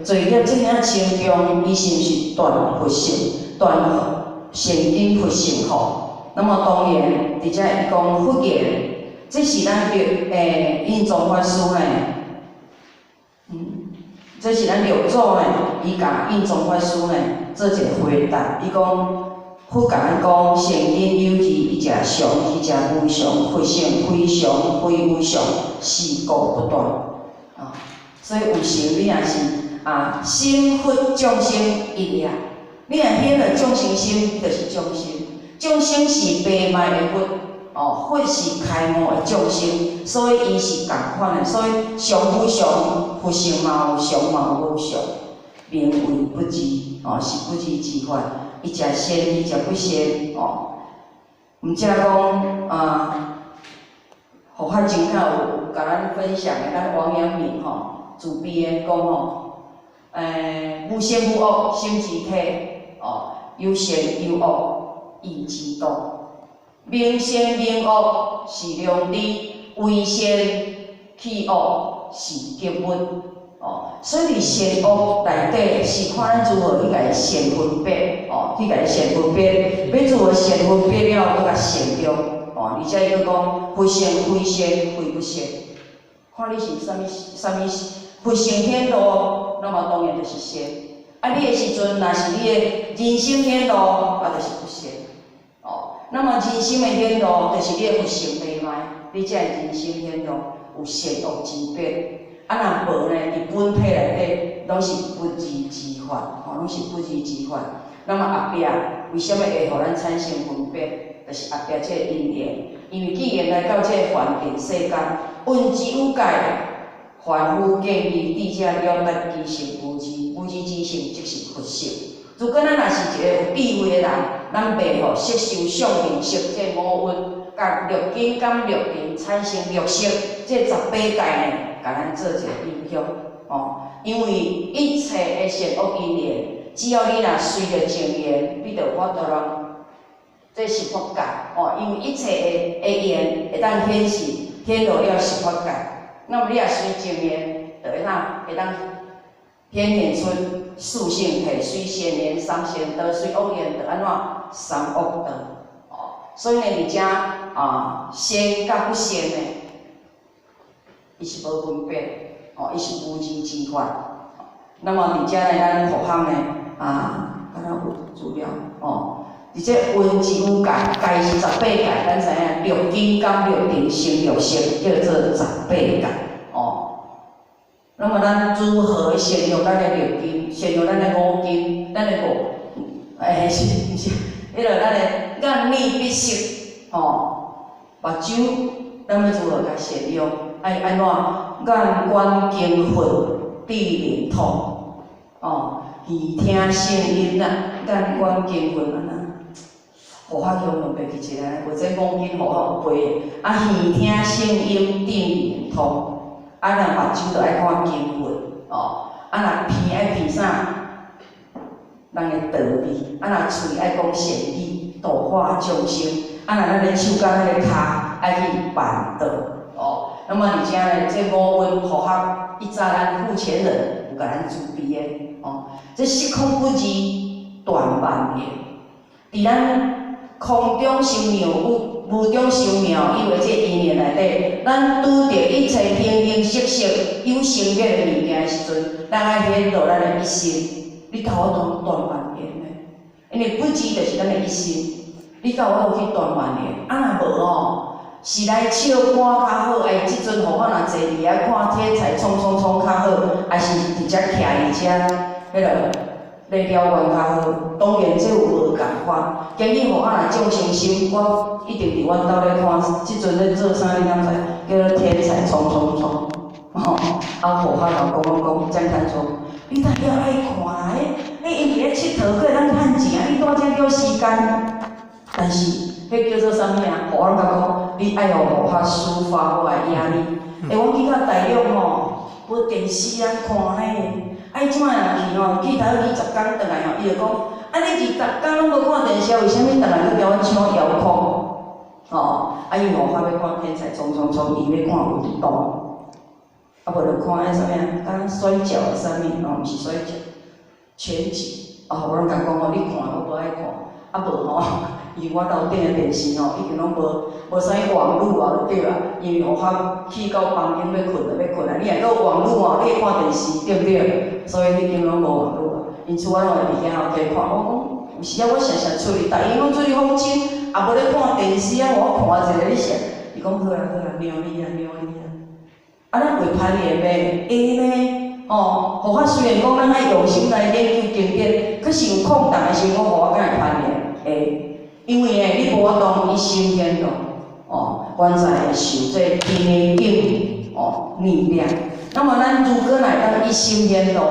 罪業這爾深重，伊是毋是斷佛性、斷善根佛性吼？那麼當然，佇遮伊講佛言，這是咱六印宗法師呢，這是咱六祖呢，伊共印宗法師呢做一個回答，伊講。佛共咱講，善根有二，一者常，二者無常，佛性非常，非無常，是故不斷。啊，所以有常你若是啊，心佛眾生一念，你若顯了眾生心，就是眾生。眾生是迷昧的佛，哦，佛是開悟的眾生，所以伊是仝款的。所以常無常，佛性嘛有常嘛有無常，名為不二，哦，是不二之法。一者善，二者不善，哦。毋則講啊，佛法真較有共咱分享的，咱王陽明吼，自悲的講吼，無善無惡心之體，哦，有善有惡意之道，明善明惡是良知，為善棄惡是覺悟。哦，所以佇善惡內底是看咱如何去共伊善分別，哦，去共伊善分別，欲如何善分別了，閣較善良，哦，而且伊閣講佛性非善非不善，看你是啥物啥物佛性顯露，那麼當然就是善。啊，你的時陣若是你的人生顯露，啊，就是不善。哦，那麼人生的顯露，就是你的佛性迷昧，你才會人生顯露有善惡之別。啊，若無呢？佇本體內底，攏是不二之法，吼，攏是不二之法。那麼後壁為啥物會予咱產生分別？就是後壁這个因緣。因為既然來到這个凡塵世間，聞之有戒，凡夫見義智者了達其性無二，無二之性即是佛性。如果咱若是一個有智慧的人，咱袂予色受想行識這五蘊，共六根感六塵產生六識，這18界呢，共咱做一個影響哦。因為一切的善惡因緣，只要你若隨著正緣，你就有法度咯。這是法界哦，因為一切的緣會當顯示顯露了十法界。那麼你若隨正緣，就會當顯現出四聖諦，隨善緣三善道，隨惡緣就按怎三惡道。哦，所以呢，佇遮啊，善佮不善呢，伊是無分別，哦，伊是無二之法。那麼佇遮呢，咱佛學呢，啊，敢若有資料哦。佇這聞之有界，界是十八界，咱知影六根感六塵生六識，叫做十八界哦。那麼咱如何善用咱的六根，善用咱的五根，咱的五，欸，是毋是？彼个咱的眼耳鼻舌，吼，目睭，咱欲如何共善用？愛按怎？眼觀經佛，智靈通，哦，耳聽聲音啦，眼觀經佛按怎？護法香用袂記一個，無這五根護法有背的，啊，耳聽聲音，智靈通，啊，若目睭就愛看經文，哦，啊，若鼻愛鼻啥？人的道理，啊，若喙愛講善語，度化眾生，啊，若咱的手佮彼个跤愛去辦道，哦，那麼佇遮呢，這五蘊護法一早咱父前人有共咱準備的，哦，這色空不二，斷萬緣，佇咱空中修妙，無無中修妙，因為這因緣內底，咱拄著一切形形色色有生滅的物件的時陣，咱愛顯露咱的一心。你敢有法度斷萬緣呢？因為不二就是咱的一心，你敢有法度去斷萬緣？啊，若無哦，是來唱歌較好，哎，這陣吼，我若坐佇遐看天才衝衝衝較好，還是佇遮徛佇遮彼个咧了願較好？當然這有無仝款。今日吼，我若眾生心，我一定佇阮兜咧看，這陣咧做啥？你敢知？叫做天才衝衝衝，吼！啊，護法老公講，讚嘆說：你哪曉愛看啦？彼𪜶佇咧𨑨迌，閣會當趁錢啊！你蹛遮叫時間。但是，彼叫做啥物啊？我攏共講，你愛予護法抒發我的壓力。欸，阮去到大陸吼，無電視通看呢。啊，伊這擺若去吼，去台灣20工轉來吼，伊就講：啊，你20工攏無看電視，為啥物轉來閣共阮搶遙控？吼，啊，伊護法欲看天才衝衝衝，伊欲看運動。啊，無就看彼啥物啊？敢若摔跤的啥物？哦，毋是摔跤，拳擊。啊，我攏共講吼，你看我無愛看。啊，無吼，因為我樓頂的電視吼，已經攏無啥物網路啊，對啊。因為護法去到房間欲睏就欲睏啊，你若閣有網路吼，你會看電視對毋對？所以彼間攏無網路啊。因此我攏會佇遐吼加看。我講有時啊，我常常出去，逐日攏出去訪親，也無咧看電視啊，予我看一下你啥？伊講好啊好啊，讓你啊讓你啊。啊，咱會攀緣袂？會呢，吼。護法雖然講咱愛用心來研究經典，可是有空檔的時陣，我護法敢會攀緣？會，因為呢，你無法度一心顯露，哦，原在會受這個天的境哦力量。那麼咱如果若會當一心顯露，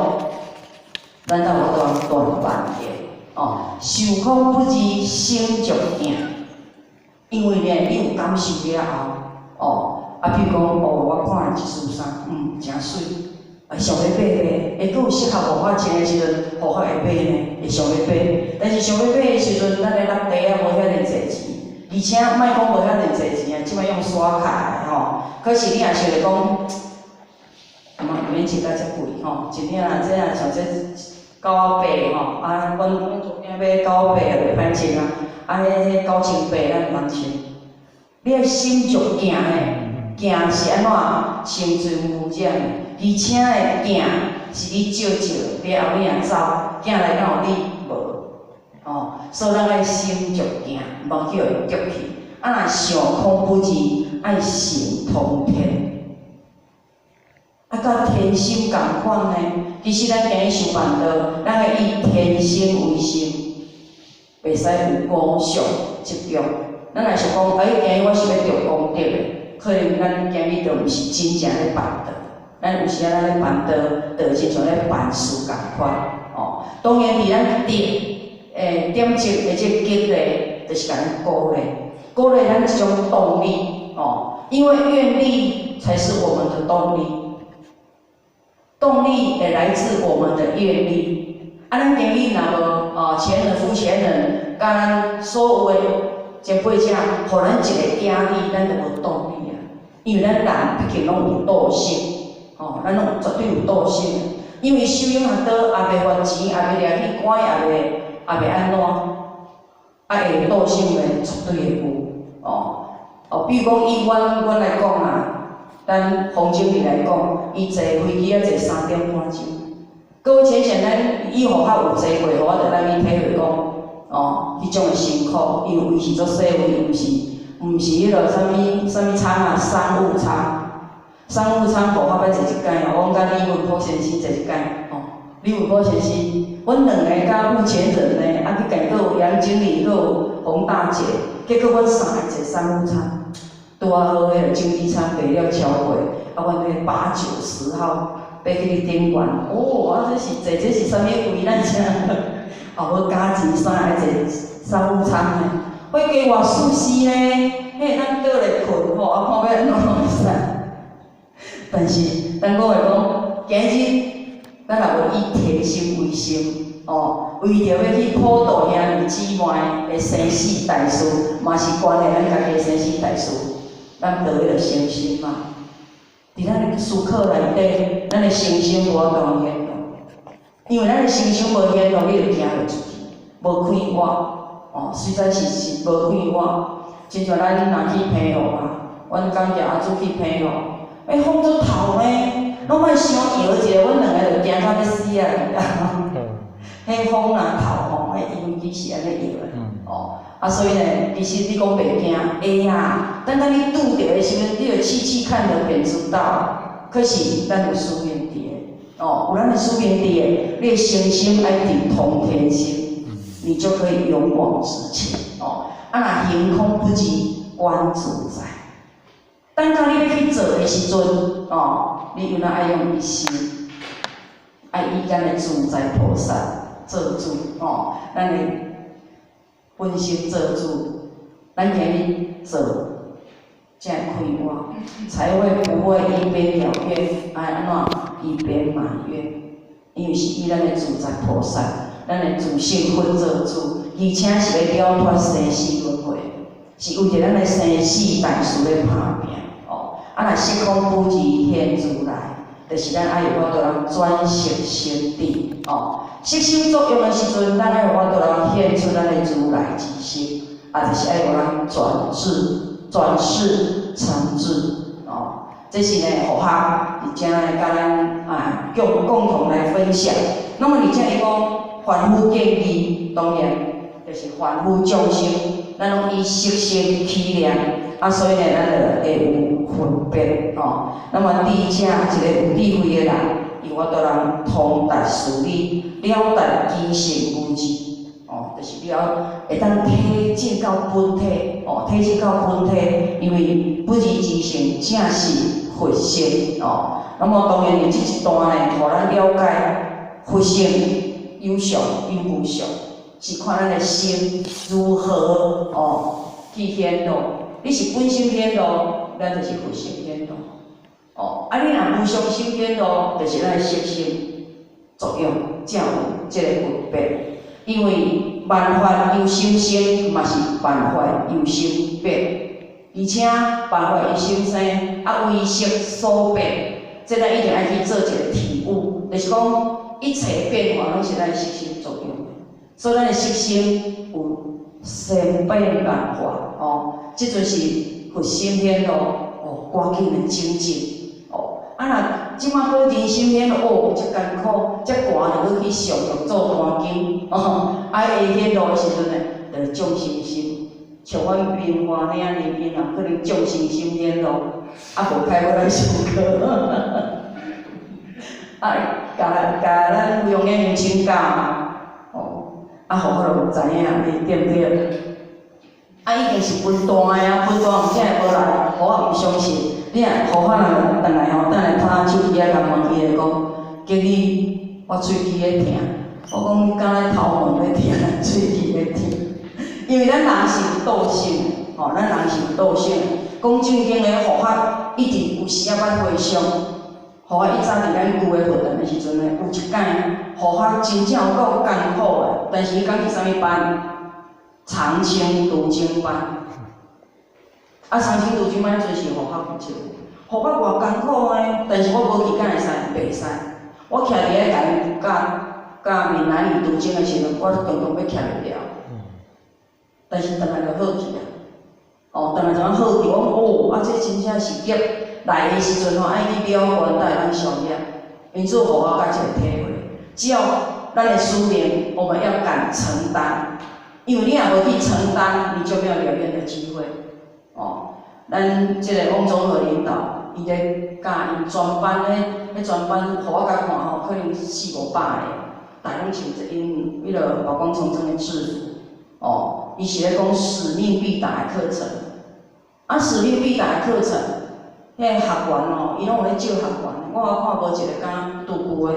咱才有法度斷萬緣哦。受苦不二，心著鏡，因為呢，你有感受了後，哦。啊，比如講，哦，我看這束衫，誠媠，啊，想欲買咧，會閣有適合護法穿的時陣，護法會買呢，會想欲買。但是想欲買的時陣，咱的落地啊無遐爾濟錢，而且莫講無遐爾濟錢啊，這擺用刷卡的吼。可是你若想著講，嘛毋免穿甲遮貴吼，一領這若像這9仔八吼，啊，阮祖囝買9仔八也袂歹穿啊，啊，彼98咱毋通穿。你愛心著鏡呢？鏡是按怎？清淨無染，而且呢，鏡是你照照，了後你若走，鏡內敢有你？無，哦，所以咱愛心著鏡，毋通去予伊奪去。啊，若想空不二，愛神通天。啊，佮天心仝款呢？其實咱今日修辦道，咱愛以天心為心，袂使有五相執著。咱若是講，欸，今日我是欲著功德的，可能咱今日就毋是真正咧辦道。咱有時仔咱咧辦道，就親像咧辦事仝款，哦。當然，佇咱德，點積的這個激勵，就是共咱鼓勵，鼓勵咱這種動力，哦。因為願力才是我們的動力，動力會來自我們的願力。啊，咱今日若無哦，前人膚淺人，佮咱所有的前輩者，予咱一个壓力，咱就無動力啊。因為咱人畢竟攏有惰性，吼，咱攏絕對有惰性的。因為手閒仔多，也袂還錢，也袂掠去關，也袂按怎，啊會有惰性袂？絕對會有，哦。哦，比如講以阮來講啊，咱洪經理來講，伊坐飛機仔坐3點半鐘。各位淺顯，咱以後較有坐過，予我就咱去體會講，哦，彼種的辛苦，因為位是足細位，毋是彼落啥物啥物艙啊，商務艙，商務艙無法欲坐一擺哦，阮佮李文波先生坐一擺，吼，李文波先生，阮兩个佮有錢人呢，啊去共閣有楊經理，閣有洪大姐，結果阮三个坐商務艙，拄仔好彼个經濟艙賣了超過，啊，阮彼8、9、10號。欲去頂懸，哦，啊，這是坐這是啥物位？咱遮，啊，無加錢啥愛坐商務艙呢？欲加偌舒適呢？彼會當倒咧睏吼，啊，看欲按怎攏會使。但是，咱講會講，今日咱若無以提心為心，哦，為著欲去普度兄弟姊妹的生死大事，嘛是關係咱家己的生死大事，咱著彼個誠心嘛。佇咱的思考內底，咱的誠心無法度顯露，因為咱的誠心無顯露，你就行袂出去，無快活，哦，實在是無快活。親像咱若去澎湖啊，阮感謝阿祖去澎湖，欸，風足透呢，攏莫傷搖一下，阮兩个就驚甲欲死啊！彼風若透吼，彼飛機是按呢搖的，哦。啊，所以呢，其實你講袂驚，會啊。等當你拄著的時陣，你就試試看就便知道。可是咱有使命佇的，哦，有咱的使命佇的，你的誠心愛佇通天心，你就可以勇往直前，哦。啊，若行空不二，觀自在。等到你欲去做的時陣，哦，你有哪愛用一心，愛以咱的自在菩薩做主，哦，咱的本心做主，咱今日做才會快活，才會不會一邊了願，愛按怎一邊埋怨，因為是以咱的自在菩薩，咱的自性佛做主，而且是欲了脫生死輪迴，是為著咱的生死大事咧拍拚。哦，啊若色空不二現如來，就是咱愛有法度通轉色成智，哦。色心作用的時陣，咱愛有法度通現出咱的如來之心，啊，就是愛予咱轉智、轉識成智，哦。這是呢，佛學，而且呢，佮咱啊共同來分享。那麼，而且伊講凡夫見義，當然就是凡夫眾生，咱攏以色心起念，啊，所以呢，咱就會有分別，哦。那麼，智者一個有智慧的人，伊有法度通通達事理，了達其性無二，哦，就是了會當體證到本體，哦，體證到本體，因為不二之性正是佛性，哦。那麼當然，佇這一段呢，予咱了解佛性有相有無相，是看咱的心如何哦去顯露。你是本心顯露，咱就是佛性顯露。哦，啊，你若無相心顯露，就是咱的色心作用，才有這個分別。因為萬法由心生，嘛是萬法由心變，而且萬法由心生，啊，唯識所變，這咱一定愛去做一個體悟，就是講一切變化攏是咱的色心作用，所以咱的色心有千變萬化，哦，這陣是佛心顯露，哦，趕緊的精進。啊！若這馬閣人心顯哦，遮艱苦，遮寒，就閣去上藥做單經，哦，啊，下顯露的時陣呢，就眾生心，像阮明華爾年輕人，可能眾生心顯露，啊，無開我來上課，啊，共咱用演員請教嘛，哦，啊，予我就知影，你對毋對？啊，已經是分段的啊，分段毋才會無來，我毋相信。你若予我人轉來吼，轉來拍手機仔共問伊會講，叫你我喙齒咧疼，我講你敢若頭毛咧疼，喙齒咧疼。因為咱人是有惰性的，吼，咱人是有惰性的。講正經的佛學，一直有時仔捌回想，予我以早佇咱舊的佛壇的時陣呢，有一擺佛學真正有夠艱苦的，但是伊講是啥物班？長青讀經班。啊，長青讀經班彼陣是佛學負責，佛學偌艱苦呢，但是我無去敢會使？袂使。我徛佇咧共伊教教閩南語讀經的時陣，我常常欲徛袂牢。但是轉來就好去啊！哦，轉來就好去，我講哦，啊，這真正是業來的時陣吼，愛去了願才會當消業。因此，予我較一個體會，只要咱的使命，我們要敢承擔，因為你若無去承擔，你就沒有了願的機會。哦，咱這個翁綜合領導，伊咧教𪜶全班咧，彼全班，予我共看吼，可能四五百个，逐家攏穿這𪜶彼個寶光崇正的制服，哦，伊是咧講使命必達的課程，啊，使命必達的課程，彼個學員哦，伊攏有咧招學員，我看無一個敢拄久的，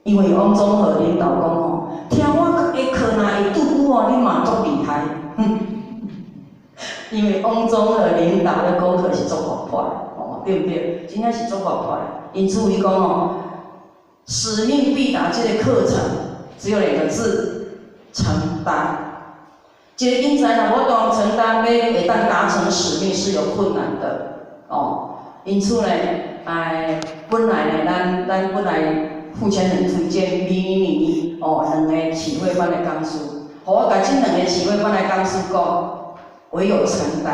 因為翁綜合領導講吼，聽我的課若會拄久哦，你嘛足厲害。因為翁綜合領導的功課是足活潑的，哦，對毋對？真正是足活潑的。因此伊講哦，使命必達這個課程只有兩個字：承擔。一個人才若無當承擔，欲會當達成使命是有困難的，哦。因此呢，哎，本來呢，咱本來傅前人推薦明年哦，兩个啟慧班的講師，予我共這兩個啟慧班的講師講，唯有承擔。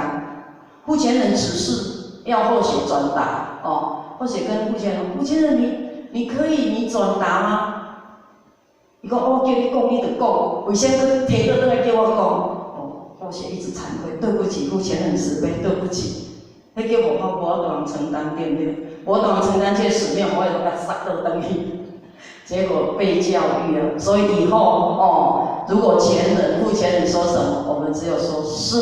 傅前人只是要後學轉達，哦，後學跟傅前人，傅前人你可以你轉達嗎？伊講我叫你講你就講，為啥閣提倒轉來叫我講？哦，後學一直慚愧，對不起，傅前人慈悲，對不起。彼叫我無法度承擔，對毋對？無法度承擔這個使命，我會共殺倒轉去。結果被教育了，所以以後哦，如果前人、傅前人說什麼，我們只有說是，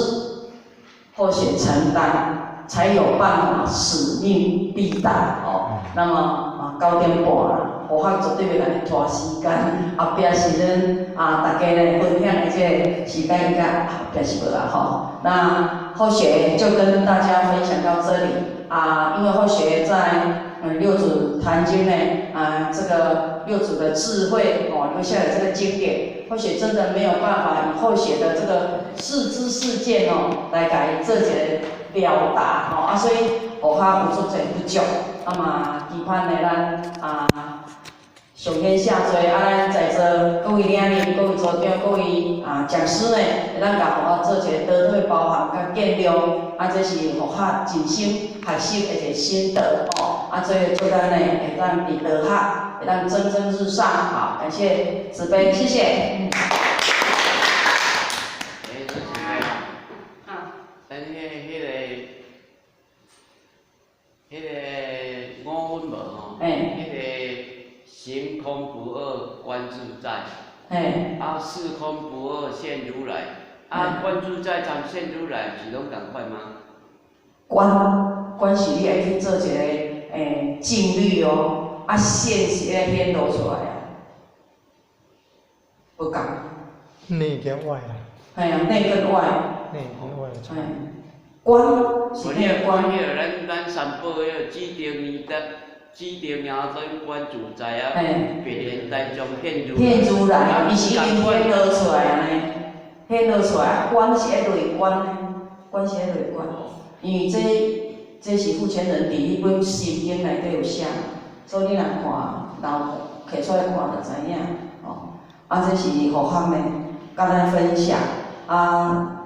或許承擔，才有辦法使命必達哦。那麼啊，9點半啦，佛學絕對袂共你拖時間，後壁是恁啊大家咧分享的這個時間應該後壁是無啊吼。那後學就跟大家分享到這裡啊，因為後學在六祖壇經呢啊，這個六祖的智慧哦留下來這個經典，或許真的沒有辦法以後學的這個世知識見哦來共伊做一個表達吼啊，所以學較有足濟不足，啊嘛期盼呢咱啊上天下座啊，咱在座各位領領、各位組長、各位啊講師呢，會當共予我做一個多退包涵佮見諒，啊，這是佛學進修學習的一個心得吼，啊，所以祝咱呢會當佇道學會當蒸蒸日上，好，感謝慈悲，謝謝。欸，主持人，啊，咱彼个五蘊無吼，彼个行空不二觀自在，啊，色空不二現如來，啊，觀自在參現如來，毋是攏仝款嗎？觀觀是你愛去做一個靜慮哦，啊，現是愛顯露出來啊，無仝。內跟外啦。嘿啊，內跟外。內跟外。嘿，觀是內觀。彼個咱三寶彼個指定明燈，指定明燈觀自在啊，白蓮台中現如來。現如來，伊是已經顯露出來啊呢，顯露出來，觀是愛內觀呢，觀是愛內觀，因為這是傅前人佇彼本心經內底有寫，所以你若看，然後摕出來看就知影，哦，啊，這是佛學呢，佮咱分享，啊，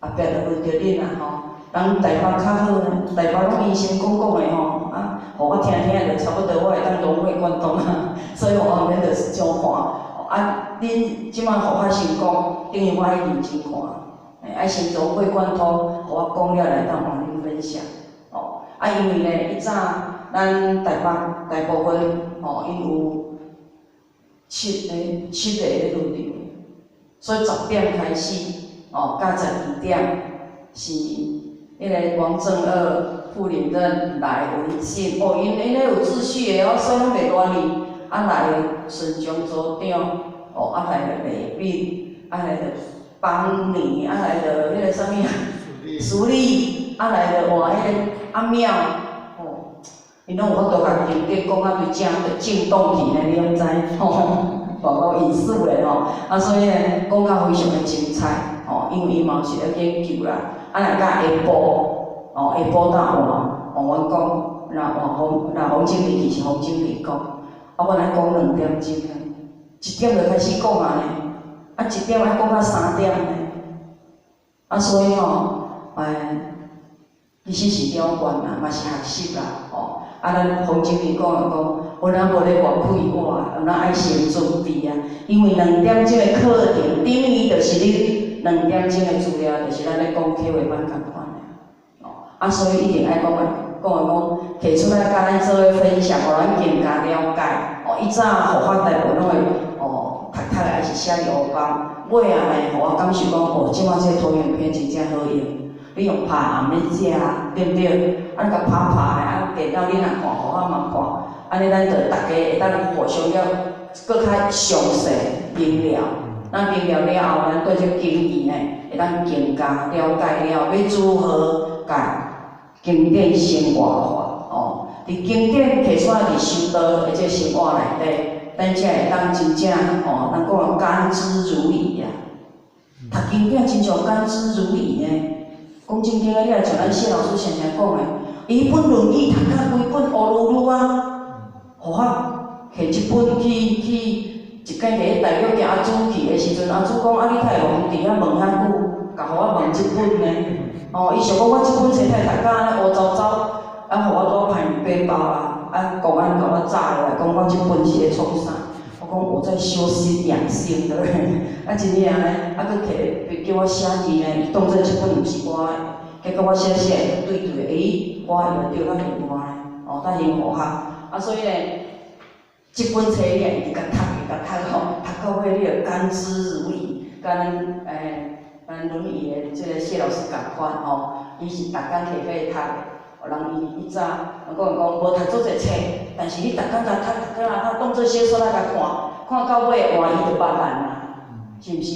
後壁就輪著恁啦吼，人台北較好呢，台北攏醫生講講的吼，啊，予我聽聽就差不多，我會當融會貫通啊，所以我毋免著少看，啊，恁這擺佛學先講，等於我愛認真看，愛先融會貫通，予我講了來當互恁分享，哦，啊，因為呢，以早咱台北大部分吼，𪜶有七個咧輪場，所以10點開始，哦，到12点是彼个王正二副领任来文信，哦，𪜶𪜶咧有秩序的哦，所以拢袂乱去。啊来孙江组长，哦，啊来著礼宾，啊来著邦尼，啊来著彼个啥物啊，苏丽，啊来著换彼个阿庙，哦，𪜶拢有法度共经典讲啊，对正正动去呢，你拢知吼，大家隐私的吼，啊所以呢，讲甲非常的精彩，吼，因为伊嘛是咧研究啦，啊若到下晡，哦，下晡到换，哦，阮讲，若换洪，若洪经理去是洪经理讲，啊，阮爱讲2点钟呢，1点就开始讲啊呢，啊1点爱讲到3点呢，啊所以吼，其实是了解啦，嘛是学习啦，吼。啊，咱洪经理讲就讲，有哪无咧外开我，有哪爱先准备啊？因为2点钟的课程，等于就是你2点钟的资料，就是咱咧讲客话版仝款的，哦。啊，所以一定爱讲啊，讲啊讲，提出来佮咱做伙分享，予咱更加了解。哦，以早佛法大部分拢会哦读读的，还是写伫乌板。尾啊呢，予我感受讲，哦，这摆这个投影片真正好用。你用拍也免食，对毋对？啊，你共拍拍的，啊，电脑你若看，予我嘛看，按呢咱就逐家会当互相了，阁较详细明了。咱明了了后，咱对这个经义呢，会当更加了解了，欲如何共经典生活化哦。伫经典提出来伫修道的这个生活内底，咱才会当真正哦，咱讲甘之如饴啊。读经典真像甘之如饴呢。讲正经的，你若像咱谢老师常常讲的，伊彼本《论语》读甲规本乌噜噜啊，予我提这本去去，一摆伫咧大约行阿祖去的时阵，阿祖讲啊，你太会伫遐问遐久，共予我问这本呢？哦，伊想讲我这本册太读甲按呢乌糟糟，啊，予我拄歹背包啊，啊，公安共我炸落来，讲我这本是咧创啥？我讲我在修心养性，对不对？啊，真正呢，啊，阁提叫我写字呢，伊当作这本毋是我的，结果我写写对对，欸，我的对，较像我的，哦，较像佛学，啊，所以呢，这本册你也一直共读，一直读吼，读到尾你就甘之如饴，佮咱咱论语的这个谢老师仝款吼，伊是逐工提起来读的，人伊以早人讲讲无读足济册，但是你逐工共读，逐工啊，当做小说来共看，看到尾换伊就捌烂啊，是毋是？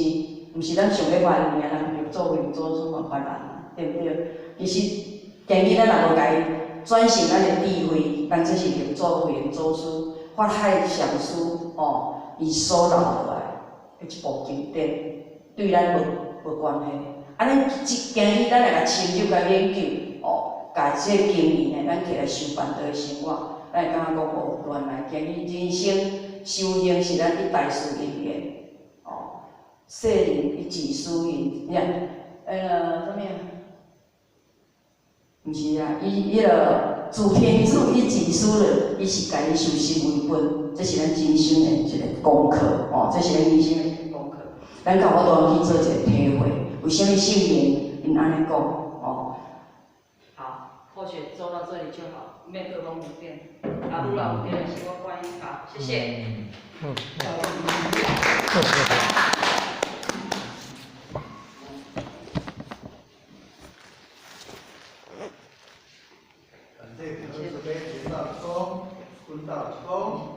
毋是咱想欲捌尔，人六祖慧祖师嘛捌烂，对毋对？其实建议咱若无共伊转成咱的智慧，咱这是六祖慧祖师、法海禅师吼，伊所留落来的一部经典，对咱无无关系。啊，咱建议咱来共深入共研究，哦，共这个经义呢，咱提来修办道的生活，咱会感觉讲哦，原来建议人生修行是咱一大事因缘，哦，世人一己输赢，呀，啥物啊？毋是啊，伊彼个自天主一己输了，伊是共伊修心为本，这是咱人生的一个功课，哦，这是咱人生的一个功课。咱较有法度去做一个体会，为啥物圣人𪜶按呢讲，哦？好，或许做到这里就好，麦克风无电，啊，有啦有电，是我关好，谢谢。嗯。感谢慈悲菩萨公，坤道公。